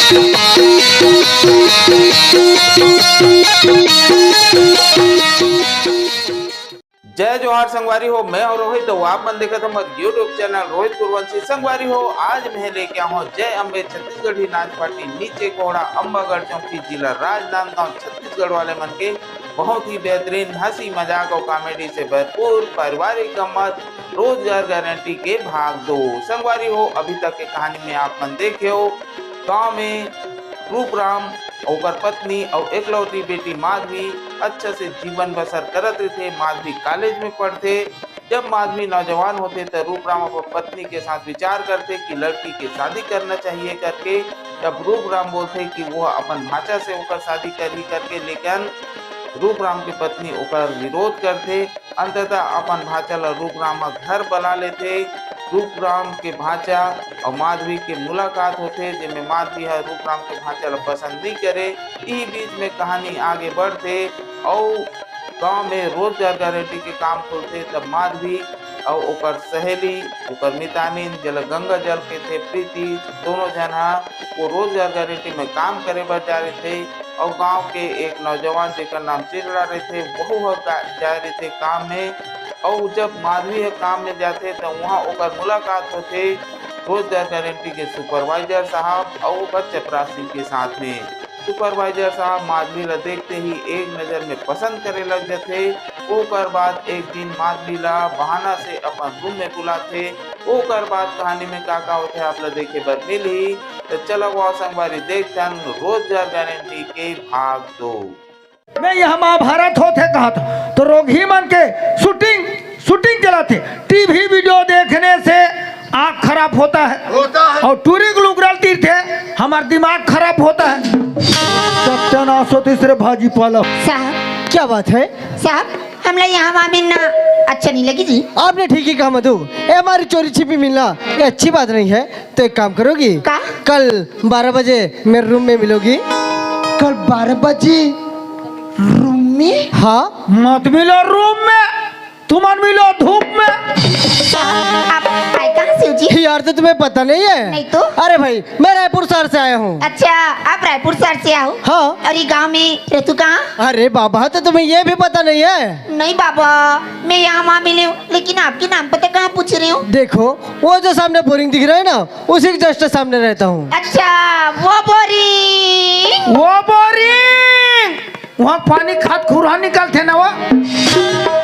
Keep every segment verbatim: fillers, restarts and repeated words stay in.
जय जोहार संगवारी हो, मैं हूं रोहित, तो आप मन देखत हमर YouTube चैनल रोहित कुरवंशी। संगवारी हो, आज मैं लेके आया हूं जय अम्बे छत्तीसगढ़ी नाच पार्टी नीचे कोहड़ा अम्बागढ़ चौकी, जिला राजनांदगांव, छत्तीसगढ़ वाले मन के बहुत ही बेहतरीन हंसी मजाक और कॉमेडी से भरपूर पारिवारिक गम्मत रोजगार गारंटी के भाग दो। संगवारी हो, अभी तक के कहानी में आप मन देखे हो, गांव में रूपराम, ओकर पत्नी अउ एकलौती बेटी माधवी अच्छा से जीवन बसर करत रहिथे। माधवी कॉलेज में पढ़थे। जब माधवी नौजवान होथे, त रूपराम अपन पत्नी के साथ विचार करथे कि लड़की के शादी करना चाहिए करके। जब रूपराम बोलथे कि वो अपन भांचा से ओकर शादी करही करके, लेकिन रूपराम के पत्नी ओकर विरोध करथे। अंततः अपन भांचा ल रूपराम ह घर बला लेथे। रूपराम के भांचा अउ माधवी के मुलाकात होथे, जेमे माधवी ह रूपराम के भांचा ल पसंद नइ करे। इही बीच में कहानी आगे बढ़थे अउ गांव में रोजगार गारंटी के काम खुलथे। तब माधवी अउ ओकर सहेली, ओकर मितानिन, जेला गंगा जल कहिथे, प्रीति, दोनों झन ह वो रोजगार गारंटी में काम करे बर जा रहिथे। अउ गांव के एक नौजवान, जेकर नाम चिरड़ा रहिथे, वहू ह का-, जाए रहिथे काम में। अउ जब माधवी ह काम में जाथे, त उहां ओकर मुलाकात होथे रोजगार गारंटी के सुपरवाइजर साहब अउ ओकर चपरासी के साथ में। सुपरवाइजर साहब माधवी ला देखते ही एक नजर में पसंद करे लग जथे। ओकर बाद एक दिन माधवी ला बहाना से अपन रूम में बुलाथे। ओकर बाद कहानी में का का होथे, आप ला देखे बर मिलही। त चलो आओ संगवारी, देखथन रोजगार गारंटी के भाग दो। मैं यहाँ महाभारत होथे कहत, तो रोगही मन के शूटिंग, शूटिंग चलाथे। टीवी वीडियो देखने से आँख खराब होता है। होता है। और टूरी के लुगरल तीरथे, हमार दिमाग खराब होता है। सत्यानाश होती सिर्फ भाजी पालक। साहब। क्या बात है? साहब, हमला यहाँ मामिन ना अच्छा नहीं लगी जी। आपने ठीक ही कहा मधु, ये हमारी चोरी छिपी मिलना, ये अच्छी बात नहीं है। तो एक काम करोगी? का? कल बारह बजे मेरे रूम में मिलोगी। कल बारह बजे रूम में? हाँ। मत मिलो रूम में, तुमन मिलो धूप में। आप आए कहाँ से हो जी? यार, तो तुम्हें पता नहीं है? नहीं तो। अरे भाई, मैं रायपुर शहर से आया हूँ। अच्छा, आप रायपुर शहर से आओ? हाँ। और ये गांव में रहतू कहाँ? अरे बाबा, तो तुम्हें ये भी पता नहीं है? नहीं बाबा, मैं यहाँ वहाँ मिली हूँ, लेकिन आपके नाम पता कहाँ पूछ रही हूँ? देखो, वो जो सामने बोरिंग दिख रहा है ना, उसी के just सामने रहता हूँ। अच्छा, वो बोरिंग। वो बोरिंग, वहाँ पानी खाद खुरहा निकलथे ना वो।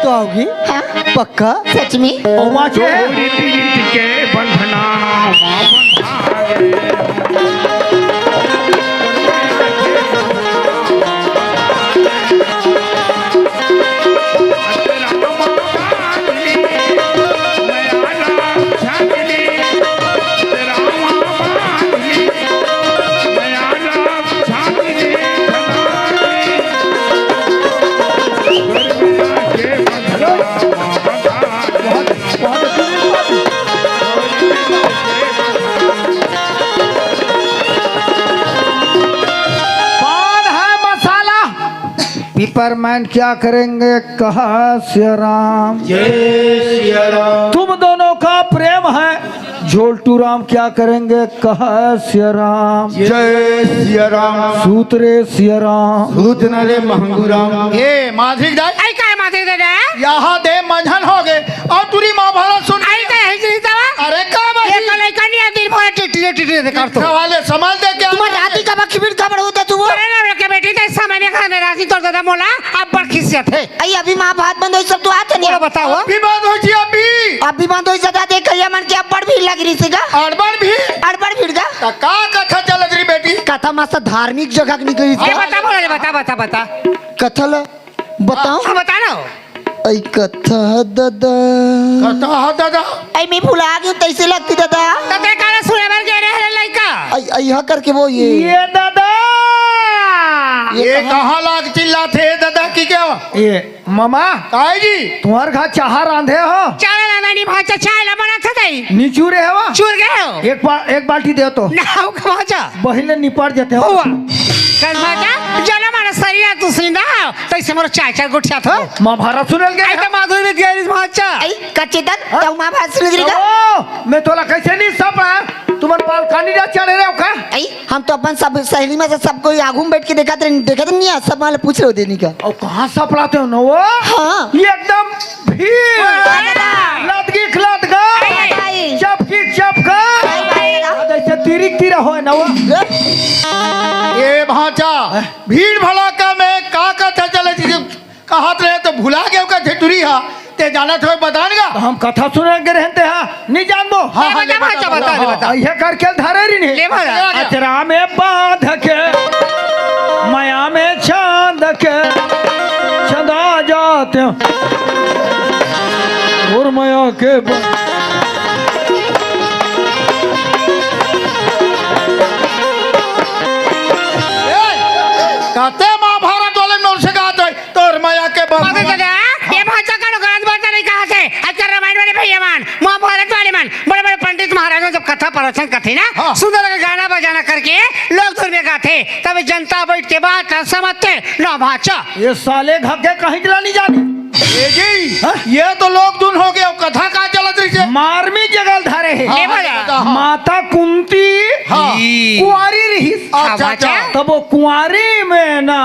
तो आओगी? हाँ। पक्का? सच में? ओ माँ के। जोड़ी पीरित के बंधना, माँ बंधावे। पान है मसाला। पिपरमैन क्या करेंगे, कहा सिया राम। जय सिया राम। तुम दोनों का प्रेम है, झोलटू राम क्या करेंगे, कहा सिया राम। जय सिया राम। सूत रे सिया राम। सूत न रे महंगू राम। ए, माधवी दाई। आई का है माधवी दादा? यहाँ दे मंझन हो गए और टूरी महाभारत सुन। आई तो यही चीज था। अरे का भाई? ये तो लइका नहीं है, दिन भर टिटरी टिटरी से काट दो। सवाल है, समझ दे क्या? तुम्हारे राती का बखी बिन खबर होता तू वो। अरे ना, के बेटी, तो इस समय में खाने राती तो दादा मोला, अब बड़ खिसियत है। आई अभी माँ भात बंद होई सब तो आते नहीं। बोलो, बताओ। अभी बंद होई जी, अभी। अभी बंद होई ज्यादा देख, कहिया मन के अब्बड़ भीड़ लग रही थी गा। अड़बड़ भीड़? अड़बड़ भीड़ गा। त का कथा चलत रही बेटी? कथा मस्त धार्मिक जगह के निकली थी। ये बता, बोलो, ये बता, बता, बता। कथा ला बताओ। हाँ, बता ना। आई कथा ह दादा। कथा ह दादा। आई मैं भुला गई, तैसे लगती दादा। त ते काला सुने बर गे रहे लइका। आई, आई हा करके वो ये। ये दादा। ये ये कहाँ? कहाँ लाग चिल्लाथे दादा की क्या? ये मामा, काय जी? तुम्हार घर चाहा रांधे हो? चाय रांधा नहीं भाचा, चाय ला बना था तई। नी चूरे हो? चूर गए हो? एक बा-, एक बाल्टी दे तो। ना, हो का भाचा? बहिले निपट जाते हो। हुआ। कल भाचा, जना मारा सरिया तू सिंदा, तैसे मोर चाय चाय गुठिया थो। माँ भारत सुनल गए। आई तो माधुरी में गैरिस भाचा। आई, कच्चे दन, हाँ? तो माँ भारत सुन गिरी का? ओ, मैं तोला कैसे नहीं सब है? तुमन बालकनी जा चढ़े रहे हो का? आई, हम तो अपन सब सहेली में से सब कोई आगू में बैठ के देखत रहे, देखत नहीं है, सब वाले पूछ रहे हो देनी का। अउ कहाँ सपड़ाते हो ना वो? हाँ। ये एकदम भीड़। लदगी खिलत का। आई, आई। चपकी चपका। आई, आई। जैसे तिरिक तिरा होय ना वो। ए भांचा, भीड़ भड़ाका में का कथा चले जी? कहत रहे तो भुला गए का झेटुरी हा, ते जानत होय बतान गा। तो हम कथा सुने के रहते हा, नहीं जानबो। हाँ, ले हाँ, बता, ले बता, बता, बता, ले हाँ। बता। ये करके धरे रही नहीं। ले बता। अचरा में बांध के, माया में चांद के, चंदा जाते हैं। और माया के बा- ए, कहते महाभारत वाले नौर से कहत है, तोर माया के बल मगर दादा, ये भाषा का लोग गलत बात नहीं कहा थे। अच्छा, रामायण वाले भैया मान, महाभारत वाले मान, बड़े-बड़े पंडित महाराज जब कथा प्रवचन करते ना, हाँ। सुंदर गाना बजाना करके लोग धुन में गाते, तब जनता बैठ के बात समझते, ना भाषा। ये साले घके कहीं चला नहीं जानी। ए जी, हाँ? ये तो लोग धुन हो गए, कथा का चलत रही से? मार्मिक जगह धरे है। हाँ, ले हाँ, भला। हाँ। माता कुंती हाँ। कुंवारी रही। अच्छा, अच्छा। तब वो कुंवारी में ना।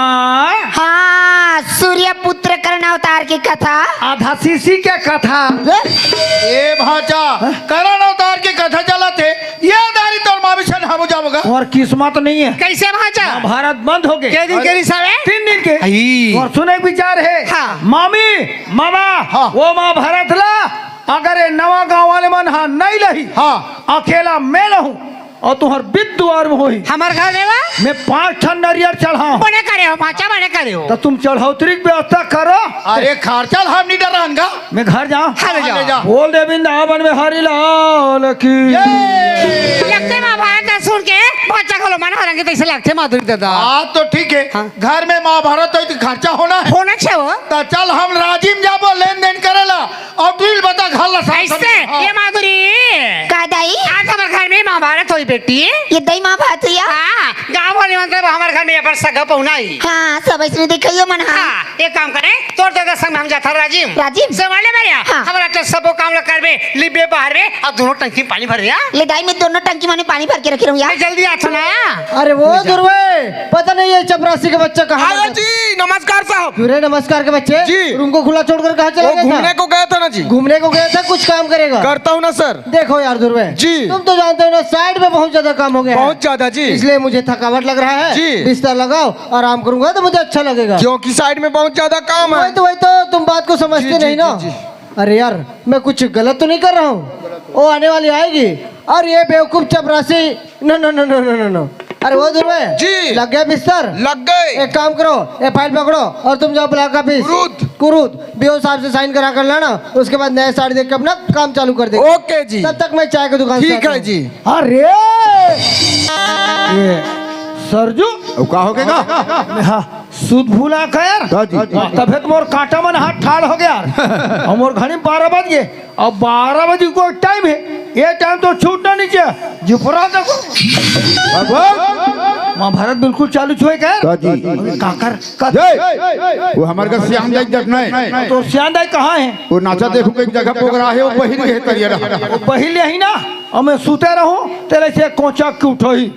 हाँ, सूर्य पुत्र कर्ण अवतार की कथा। आधा सीसी के कथा। ए भांचा, कर्ण अवतार की कथा चलत है। ये दारी तोर माँ बिछन हम जाबोगा। और किस्मत नहीं है। कैसे भांचा? महाभारत बंद हो गए। के दिन के रिसावे? तीन दिन के। आई। और सुने के विचार है। हाँ। मामी, मामा, हाँ। वो महाभारत ला, अगर ये नवा गांव वाले मन हा नहीं लही, हाँ। अकेला मैं लहूं, और तुम्हार बिद दुआर में होही। हमार घर देवा? मैं पांच ठन नरियर चढ़ाऊं। बने करे हो, भांचा बने करे हो। तो तुम चढ़ौतरी की व्यवस्था करो। अरे खर्चा हम नहीं डरान गा। मैं घर जाऊं? हाँ, ले हाँ, जाओ। ले जाओ। बोल दे वृंदावन में हरि लाल की। ये। लगते महाभारत ना सुन के भांचा घलो मन हरंगे तैसे लगते माधुरी दादा। बात तो ठीक है। हाँ। घर में महाभारत हो तो खर्चा होना है। होना चाहिए वो। तो चल हम राजिम जाबो लेन देन करेला। और तू ही बता घर ला साफ ऐसे, साफ। हाँ। ये माधुरी। का दाई? आज हमारे घर में महाभारत होई बेटी। ये दाई महाभारत हुई है? हाँ, गाँव वाले मतलब हमारे घर में अपन सगा पहुना ही। हाँ, सब ऐसे दिखाइयो मन, हाँ। हाँ, एक काम करे, तोर दादा संग में हम जाथा राजिम। राजिम? से वाले भैया, हाँ। हमारा तो सबो काम ला करबे, लिबे बाहर में, और दोनों टंकी में पानी भर दिया। ले दाई, मैं दोनों टंकी में पानी भर के रखे रहूँ यार। मैं जल्दी आता ना। अरे वो दुर्वे, पता नहीं ये चपरासी का बच्चा कहाँ आयो गया। जी, नमस्कार साहब। क्यों रे नमस्कार के बच्चे? जी। रूम को खुला छोड़कर कहाँ चला वो गया था? घूमने को गया था ना जी। घूमने को गया था, कुछ काम करेगा? करता हूँ ना सर। देखो यार दुर्वे, जी। तुम तो जानते हो ना, साइड में बहुत ज्यादा काम हो गया है। बहुत ज्यादा जी। इसलिए मुझे थकावट लग रहा है। जी। बिस्तर लगाओ, आराम करूंगा तो मुझे अच्छा लगेगा। क्योंकि साइड में बहुत ज्यादा काम है। वही तो, वही तो, तुम बात को समझते जी, जी, नहीं ना। जी, जी। अरे यार, मैं कुछ गलत तो नहीं कर रहा हूँ? वो आने वाली आएगी। और ये बेवकूफ चपरासी, नो, नो, नो, नो, नो, नो, नो। अरे वो दुर्वे, जी। लग गया बिस्तर? लग गए। एक काम करो, ये फाइल पकड़ो और तुम जाओ block office. Kurud. Kurud, BO साहब से साइन करा कर लाना, उसके बाद नया साड़ी देख के अपना काम चालू कर देंगे। ओके जी। तब तक मैं चाय की दुकान से ठीक आता है हूँ। जी। अरे, ये सरजू। अब का हो गया? हाँ। सुध भुला कर। हाँ जी। हाँ, तभे तो मोर कांटा मन हाथ ठाड़ हो गया। और मोर घड़ी बारह बज गए। अब बारह बजे को टाइम है, ये टाइम तो छूटना नहीं चाहिए। जुफरा देखो। बाबू। महाभारत बिल्कुल चालू छुए कर। हाँ जी। काकर, काकर। जय। वो हमारे का श्याम दाई जगना है। तो श्याम दाई कहाँ है? वो नाचा देखो कई जगह पोगरा है, वो पहिर के तरिया रहा। वो पहिर ले ही ना, और मैं सुते रहूं, तेरे से कोचक के उठोही।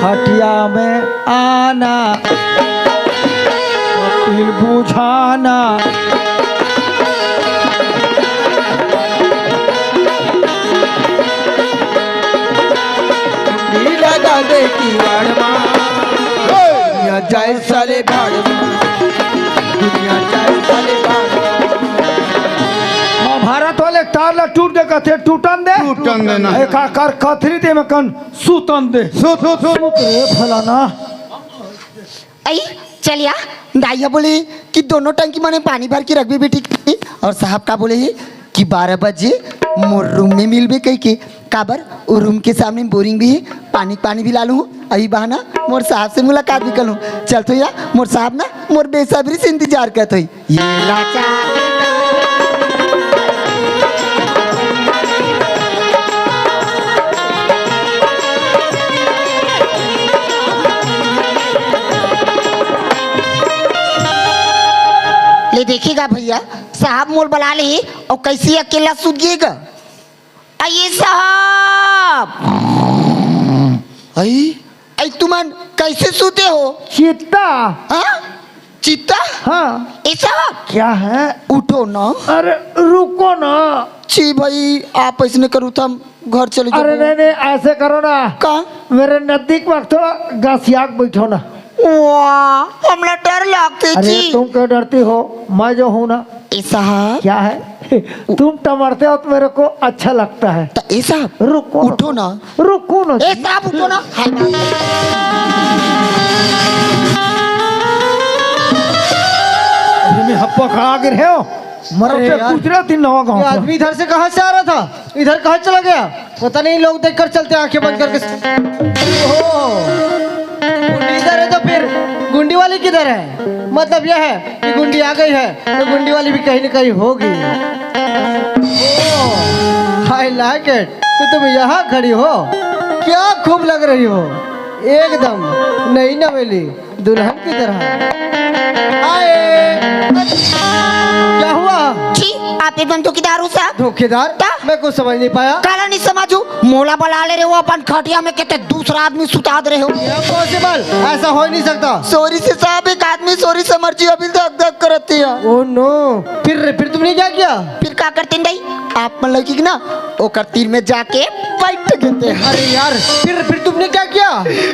खटिया में आना, तिल बुझाना। लगा दे किवाड़ मा, दुनिया जाए साले भाड़ मा, दुनिया जाए साले भाड़ मा। महाभारत वाले तार ला टूट दे कहते, टूटन दे। टूटन दे ना। ए, का कर कथरी दे में कन सुतन दे। सुत, सुत, सुत। सुत रे फलाना। आई, चलिया, दाई ह बोले कि दोनों टंकी मने पानी भर के रखबे बेटी। और साहब का बोले ही कि बारह बजे मोर रूम में मिलबे कही के। काबर? वो रूम के सामने बोरिंग भी है, पानी, पानी भी ला लूँ। अभी बहाना मोर साहब से मुलाकात भी कर लूँ। चल तो या, मोर साहब ना मोर बेसब्री से इंतजार करत होई। ये लाचार ले देखेगा भैया, साहब मोल बला ले, और कैसे अकेला सुत गएगा? आइए साहब। आई, कैसे सूते हो? चित्ता। हाँ? चित्ता? हाँ। ऐसा? क्या है? उठो ना। अरे रुको ना। जी भाई, आप ऐसने करो तो हम घर चले जाबो। अरे नहीं, नहीं, ऐसे करो ना। का? मेरे नजदीक में थोड़ा घसिया के बैठो ना। वाह, हमला डर लगथे अरे जी। तुम क्यों डरती हो? मैं जो हूँ ना। ए साहब। क्या है? तुम टमरते हो तो मेरे को अच्छा लगता है। तो ए साहब, रुको ना। उठो ना। रुको ना ए जी। साहब, उठो ना। हाय बाप। अरे मैं हप्पा खड़ा गिर है हो। मरो अरे से यार। पूछ रहे हो तीन नवा गाँव ये का। आदमी इधर से कहाँ से आ रहा था? इधर कहाँ चला गया? पता नहीं, लोग देखकर चलते हैं आंखें बंद करके। ओहो, गुंडी इधर है तो फिर गुंडी वाली किधर है? मतलब यह है कि गुंडी आ गई है तो गुंडी वाली भी कहीं ना कहीं होगी। ओह, I like it। तो तुम यहाँ खड़ी हो, क्या खूब लग रही हो, एकदम नई नवेली दुल्हन की तरह। आए। क्या हुआ? जी, आप एकदम धोखेदार हो साहब। धोखेदार? ता? मैं कुछ समझ नहीं पाया। काला नहीं समझू, मोला बला ले रहे हो अपन खटिया में, कहते दूसरा आदमी सुता दे रहे हो। Impossible, ऐसा हो ही नहीं सकता। Sorry से साहब, एक आदमी sorry समझ जी, अभी धक धक करती है। Oh no, फिर, फिर तुमने क्या किया? फिर का करते नहीं, आप मन लगी ना, ओकर तीर में जाके बैठ गए थे। अरे यार, फिर, फिर तुमने क्या किया?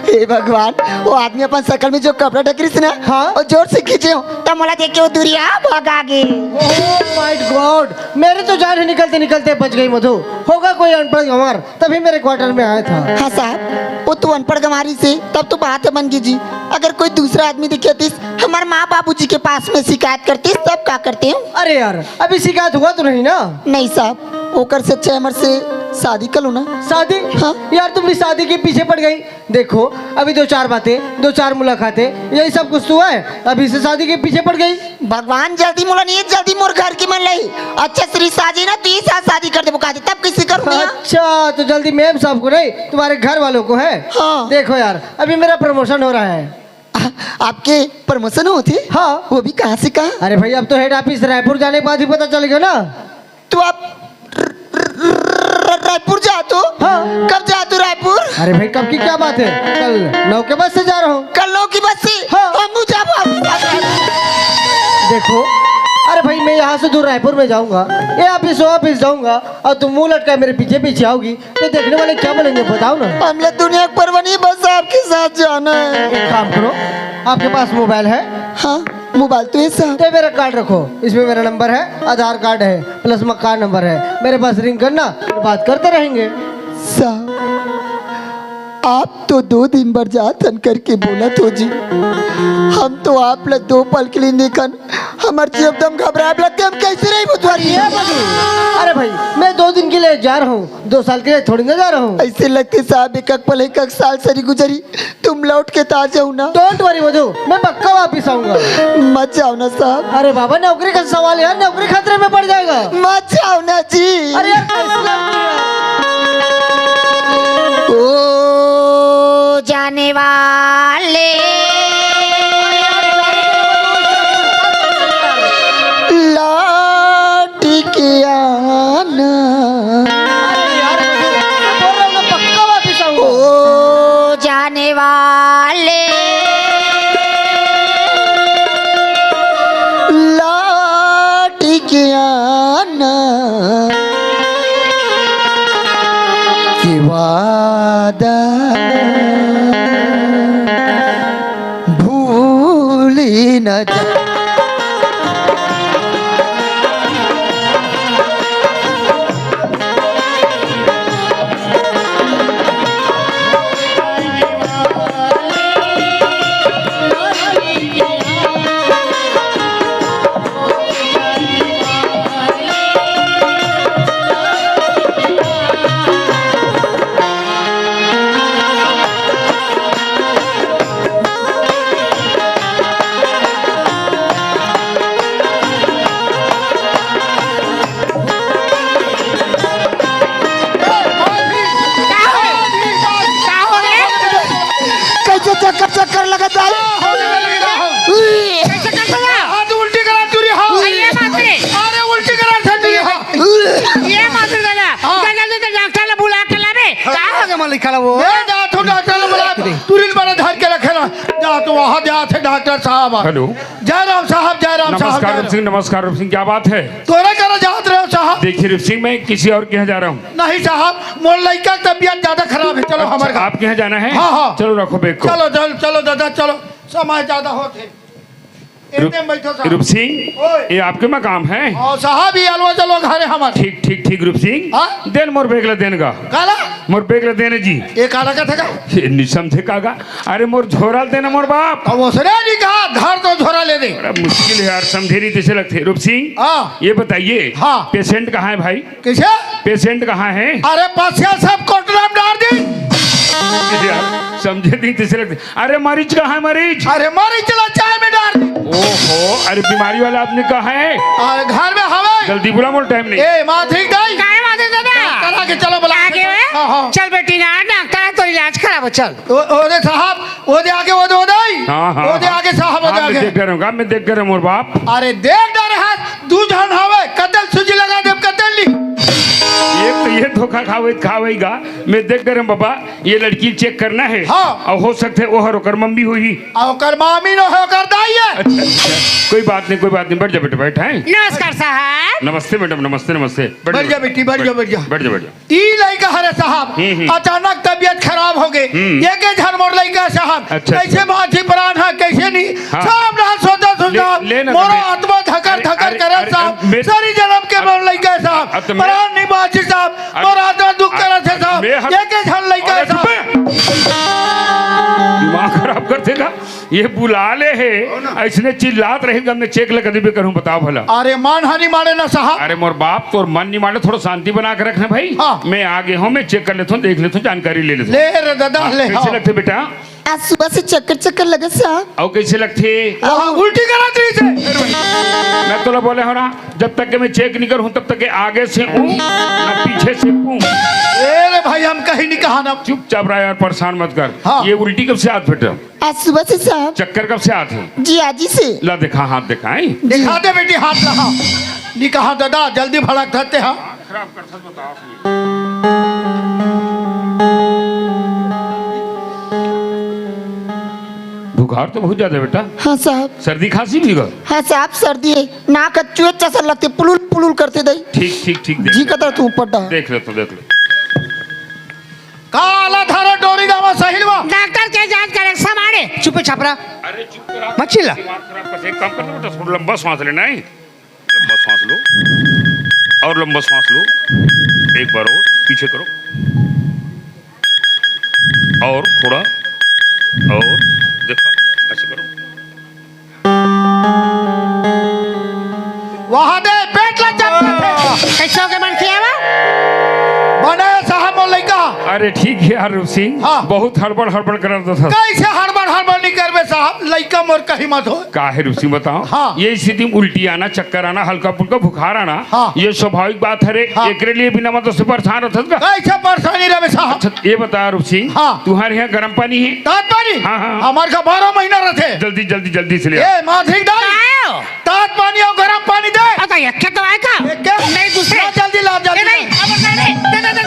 हे भगवान, वो आदमी अपन शकल में जो कपड़ा ढक रही थी ना, हाँ? वो जोर से खींचे हो, तब मोला देख के वो दुरिहा भगा गे। Oh my God, मेरी तो जान ही निकलते निकलते बच गई मधु। होगा कोई अनपढ़ गंवार, तभी मेरे quarter में आया था। हाँ साहब, वो तो अनपढ़ गंवारी से, तब तो बात बन गई जी। अगर कोई दूसरा आदमी दिखे तीस, हमारे माँ बाबूजी के पास में शिकायत करतीस, तब का करते हो? अरे यार, अभी शिकायत हुआ तो नहीं ना? नहीं साहब, ओकर से अच्छा है हमर से शादी कर लो ना। शादी? हाँ। यार, तुम भी शादी के पीछे पड़ गई। देखो, अभी दो चार बातें, दो चार मुलाकातें, यही सब कुछ तो है। अभी से शादी के पीछे पड़ गई। भगवान जल्दी मोला नहीं, जल्दी मोर घर की मन लही। अच्छा श्री साजी ना, तो ये साथ शादी कर दे, वो कहते, तब किसी करूँ ना? अच्छा, तो जल्दी मेम साहब को नहीं, तुम्हारे घर वालों को है। हाँ। देखो यार, अभी मेरा promotion हो रहा है। आ, आपके promotion होते? हाँ। वो भी कहाँ से कहाँ? अरे भाई, अब तो head office रायपुर जाने के बाद ही पता चल गया ना। तो आप र-, र-, र-, रायपुर जातो? हाँ। कब जातो रायपुर? अरे भाई, कब की क्या बात है, कल नौ के बस से जा रहा हूँ। कल नौ की बस से? हाँ। हम जाबो आपके साथ। देखो, अरे भाई, मैं यहाँ से दूर रायपुर में जाऊंगा, ये office, वो office जाऊंगा, और तुम मुंह लटका मेरे पीछे पीछे आओगी, तो देखने वाले क्या बोलेंगे, बताओ ना। हमला दुनिया के परवाह नहीं, बस आपके साथ जाना है। एक काम करो, आपके पास mobile है? हाँ, mobile तो है साहब। तो मेरा card रखो, इसमें मेरा number है, आधार card है, plus मकान number है। मेरे पास ring करना, फिर बात करते रहेंगे। साहब, आप तो दो दिन बर जात हन करके बोलत हो जी, हम तो आप ल दो पल के लिए देखन, हमर जी एकदम घबराए लगथे, हम कैसे रही बुधवारी? ये मधु, अरे भाई, मैं दो दिन के लिए जा रहा हूँ, दो साल के लिए थोड़ी ना जा रहा हूँ। ऐसे लगथे साहब, एक एक पल एक एक साल सरी गुजरी, तुम लौट के तो आ जाओ ना। Don't worry मधु, मैं पक्का वापिस आऊंगा। मत जाओ ना साहब। अरे बाबा, नौकरी का सवाल है यार, नौकरी खतरे में पड़ जाएगा। मत जाओ ना जी। अरे यार, कैसे लगती है? ओ जाने वाले, लौट के आना। अरे यार, बोल रहा हूँ ना, पक्का वापिस आऊंगा। ओ जाने वाले, लौट के आना। कि वादा भूली न जा। का हो रे? कैसे चक्कर चक्कर लगत है? कैसे करता था? हाथ उल्टी करा, टूरी, हाँ। अरे मात्र। अरे उल्टी करा, टूरी, हाँ। ये मात्र दादा, हाँ। दादा, दादा, डॉक्टर ला बुला के लावे। का हो गया मालिक, खड़ा वो? ए, डॉक्टर तो डॉक्टर ला बुला, तुरंत बड़ा धर के रखे ना। जा तो वहाँ जात हे डॉक्टर साहब। हेलो। जय राम साहब, जय राम साहब, नमस्कार जय रूप राम। सिंह, नमस्कार रूप सिंह, क्या बात है? तोरे करा जात रहे हो साहब? देखिए रूप सिंह, मैं किसी और के यहाँ जा रहा हूँ। नहीं साहब, मोर लइका के तबीयत ज्यादा खराब है। चलो अच्छा, हमारे घर। आपके यहाँ जाना है? हाँ, हाँ। चलो रखो बैग को। चलो, चलो, चलो दादा, चलो, समय ज्यादा होत है। रूप, इतने में बैठो साहब। रूप सिंह, ओए। ये आपके मकाम है? हाँ साहब, ये अलवा जलवा घर है हमारे। ठीक, ठीक, ठीक, रूप सिंह। हाँ? देन मोर बैग ला देन गा। काला? मोर बैग ला देन जी। ये काला का था का? ये नहीं समझे का गा? अरे मोर झोरा देना मोर बाप। अब उसने नहीं कहा, धर तो झोरा ले दे। बड़ा मुश्किल है यार, समझे नहीं तइसे लगथे। रूप सिंह, हाँ। ये बताइए, हाँ। पेशेंट कहाँ है भाई? कैसे? पेशेंट कहाँ है? अरे, पेशेंट सब कोटरा में डाल दी। यार, समझे नहीं तइसे लगथे। अरे, मरीज कहाँ है, मरीज? अरे, मरीज ला चाय में डाल दी। ओहो, अरे, बीमारी वाला आदमी कहाँ है? अरे, घर में हवे। जल्दी बुला, मोर टाइम नहीं। ए, माधुरी दाई। काहे माधुरी दादा? डॉक्टर आगे चलो, बुला। आगे है? हाँ, हाँ। चल बेटी ना, डॉक्टर है, तो इलाज कराबो, चल। ओ, ओ रे साहब, ओ दे आगे, ओ दे, ओ दे। हाँ, हाँ, ओ दे हाँ। आगे साहब, ओ दे हाँ, मैं आगे। देख डरे हूँ, मैं देख डरे हूँ, मोर बाप। अरे, देख डरे हाथ, दू झन हवे, कतल सूजी लगा देब, कतल ली। ये तो, ये धोखा खावे, खावेगा। मैं देख डरे हूँ बाबा, ये लड़की चेक करना है। हाँ। और हो सकथे वो हर ओकर मम्मी होही। आ, ओकर मामी नो है, ओकर दाई है। अच्छा, अच्छा। कोई बात नहीं, कोई बात नहीं, बैठ जा बेटा, बैठ, हैं? नमस्कार साहब। नमस्ते मैडम, नमस्ते, नमस्ते। बैठ बैठ जा जा बेटी, बैठ जा, बैठ जा। बैठ जा, बैठ जा। ई लइका हरे साहब, हम्म, हम्म। अचानक तबीयत खराब हो गए। हम्म। एके झन मोर लइका साहब, अच्छा, कैसे अच्छा। बाँची प्राण है, कैसे नहीं, हाँ। सब ना सोचा सोचा, ले, ले ना, मोरो ले। आत्मा धकर अरे, धकर अरे, करे अरे, साहब, मैं, सरी जन्म के अरे, मोर लइका साहब, अब तो मैं, प्राण नहीं बाँची साहब, अरे, मोर आत्मा दुख अरे, करे थे साहब, मैं हम, एके झन लइका अरे, साहब। चुप है। दिमाग खराब कर देगा। ये बुला ले हे, हो ना। अइसने चिल्लात रही, हमने चेक ल कदी भी करूँ, बताओ भला। अरे, मानहानि मारे ना साहब। अरे, मोर बाप, तोर मन नहीं मारे, थोड़ा शांति बना के रखना भाई। हाँ। मैं आगे हूँ, मैं चेक कर लेता हूँ, देख लेता हूँ, जानकारी ले लेता हूँ। ले रे दादा, हाँ, ले, कैसे हाँ। लगथे बेटा? आज सुबह से चक्कर चक्कर लगे साहब। अउ कैसे लगथे? हाँ, उल्टी करत रही से। मैं तोला बोले हो ना, जब तक के मैं चेक नहीं करूँ, तब तक के आगे से ऊँ, ना पीछे से पूँ। ए रे भाई, हम कहीं नहीं कहा ना। चुपचाप रह यार, परेशान मत कर। हाँ। ये उल्टी कब से आत बेटा? आज सुबह से साहब। चक्कर कब से आत हे? जी, आज ही से। ला देखा, हाथ दिखाई। दिखा दे बेटी, हाथ ला। हाँ। नहीं कहा दादा, जल्दी भड़क धरते हाँ। बुखार तो बहुत ज्यादा है बेटा। हाँ साहब। सर्दी खांसी भी गा? हाँ साहब, सर्दी है। नाक चुए चसर लगते, पुलुल पुलुल करते दई। ठीक, ठीक, ठीक, देख जी ले। कतर तू ऊपर डा। देख ले तो, देख ले। काला धारा डोरी दावा सहिलवा। डॉक्टर के जांच करे, समारे। चुप छापरा। अरे चुप करा। मत चिल्ला। दिमाग खराब कर, एक काम कर लो बेटा, थोड़ा लंबा सांस लेना है। लंबा सांस लो। और लंबा सांस लो। एक बार और पीछे करो। और थोड़ा। और देखो, ऐसे करो। वहां दे, पेट ला चपकत हे। कैसे हो गए मन किया बा? बने साहब मोर लइका। अरे ठीक है यार रूप सिंह, हाँ। बहुत हड़बड़ हड़बड़ करत हो। कैसे हड़बड़ हड़बड़ नहीं करबे साहब, लइका मोर कहीं मत हो। का है रूप सिंह बताओ? हाँ। ये स्थिति में उल्टी आना, चक्कर आना, हल्का फुल्का बुखार आना, हाँ। ये स्वाभाविक बात है रे। हाँ। एकरे लिए बिना मतलब से परेशान रहत का? कैसे परेशानी रहे साहब? अच्छा, ये बता रूप सिंह, हाँ। तुम्हारे यहाँ गर्म पानी है? ताज पानी? हाँ, हाँ। हमारे का बारह महीना रहते। जल्दी, जल्दी, जल्दी से ले आओ। ए, माधुरी दाई। आयो। ताज पानी और गर्म पानी दे। अच्छा, एक के तो आए का? एक के? नहीं, दूसरे। ला, जल्दी ला, जल्दी ये नहीं, ला। अब नहीं, नहीं। दे, दे, दे।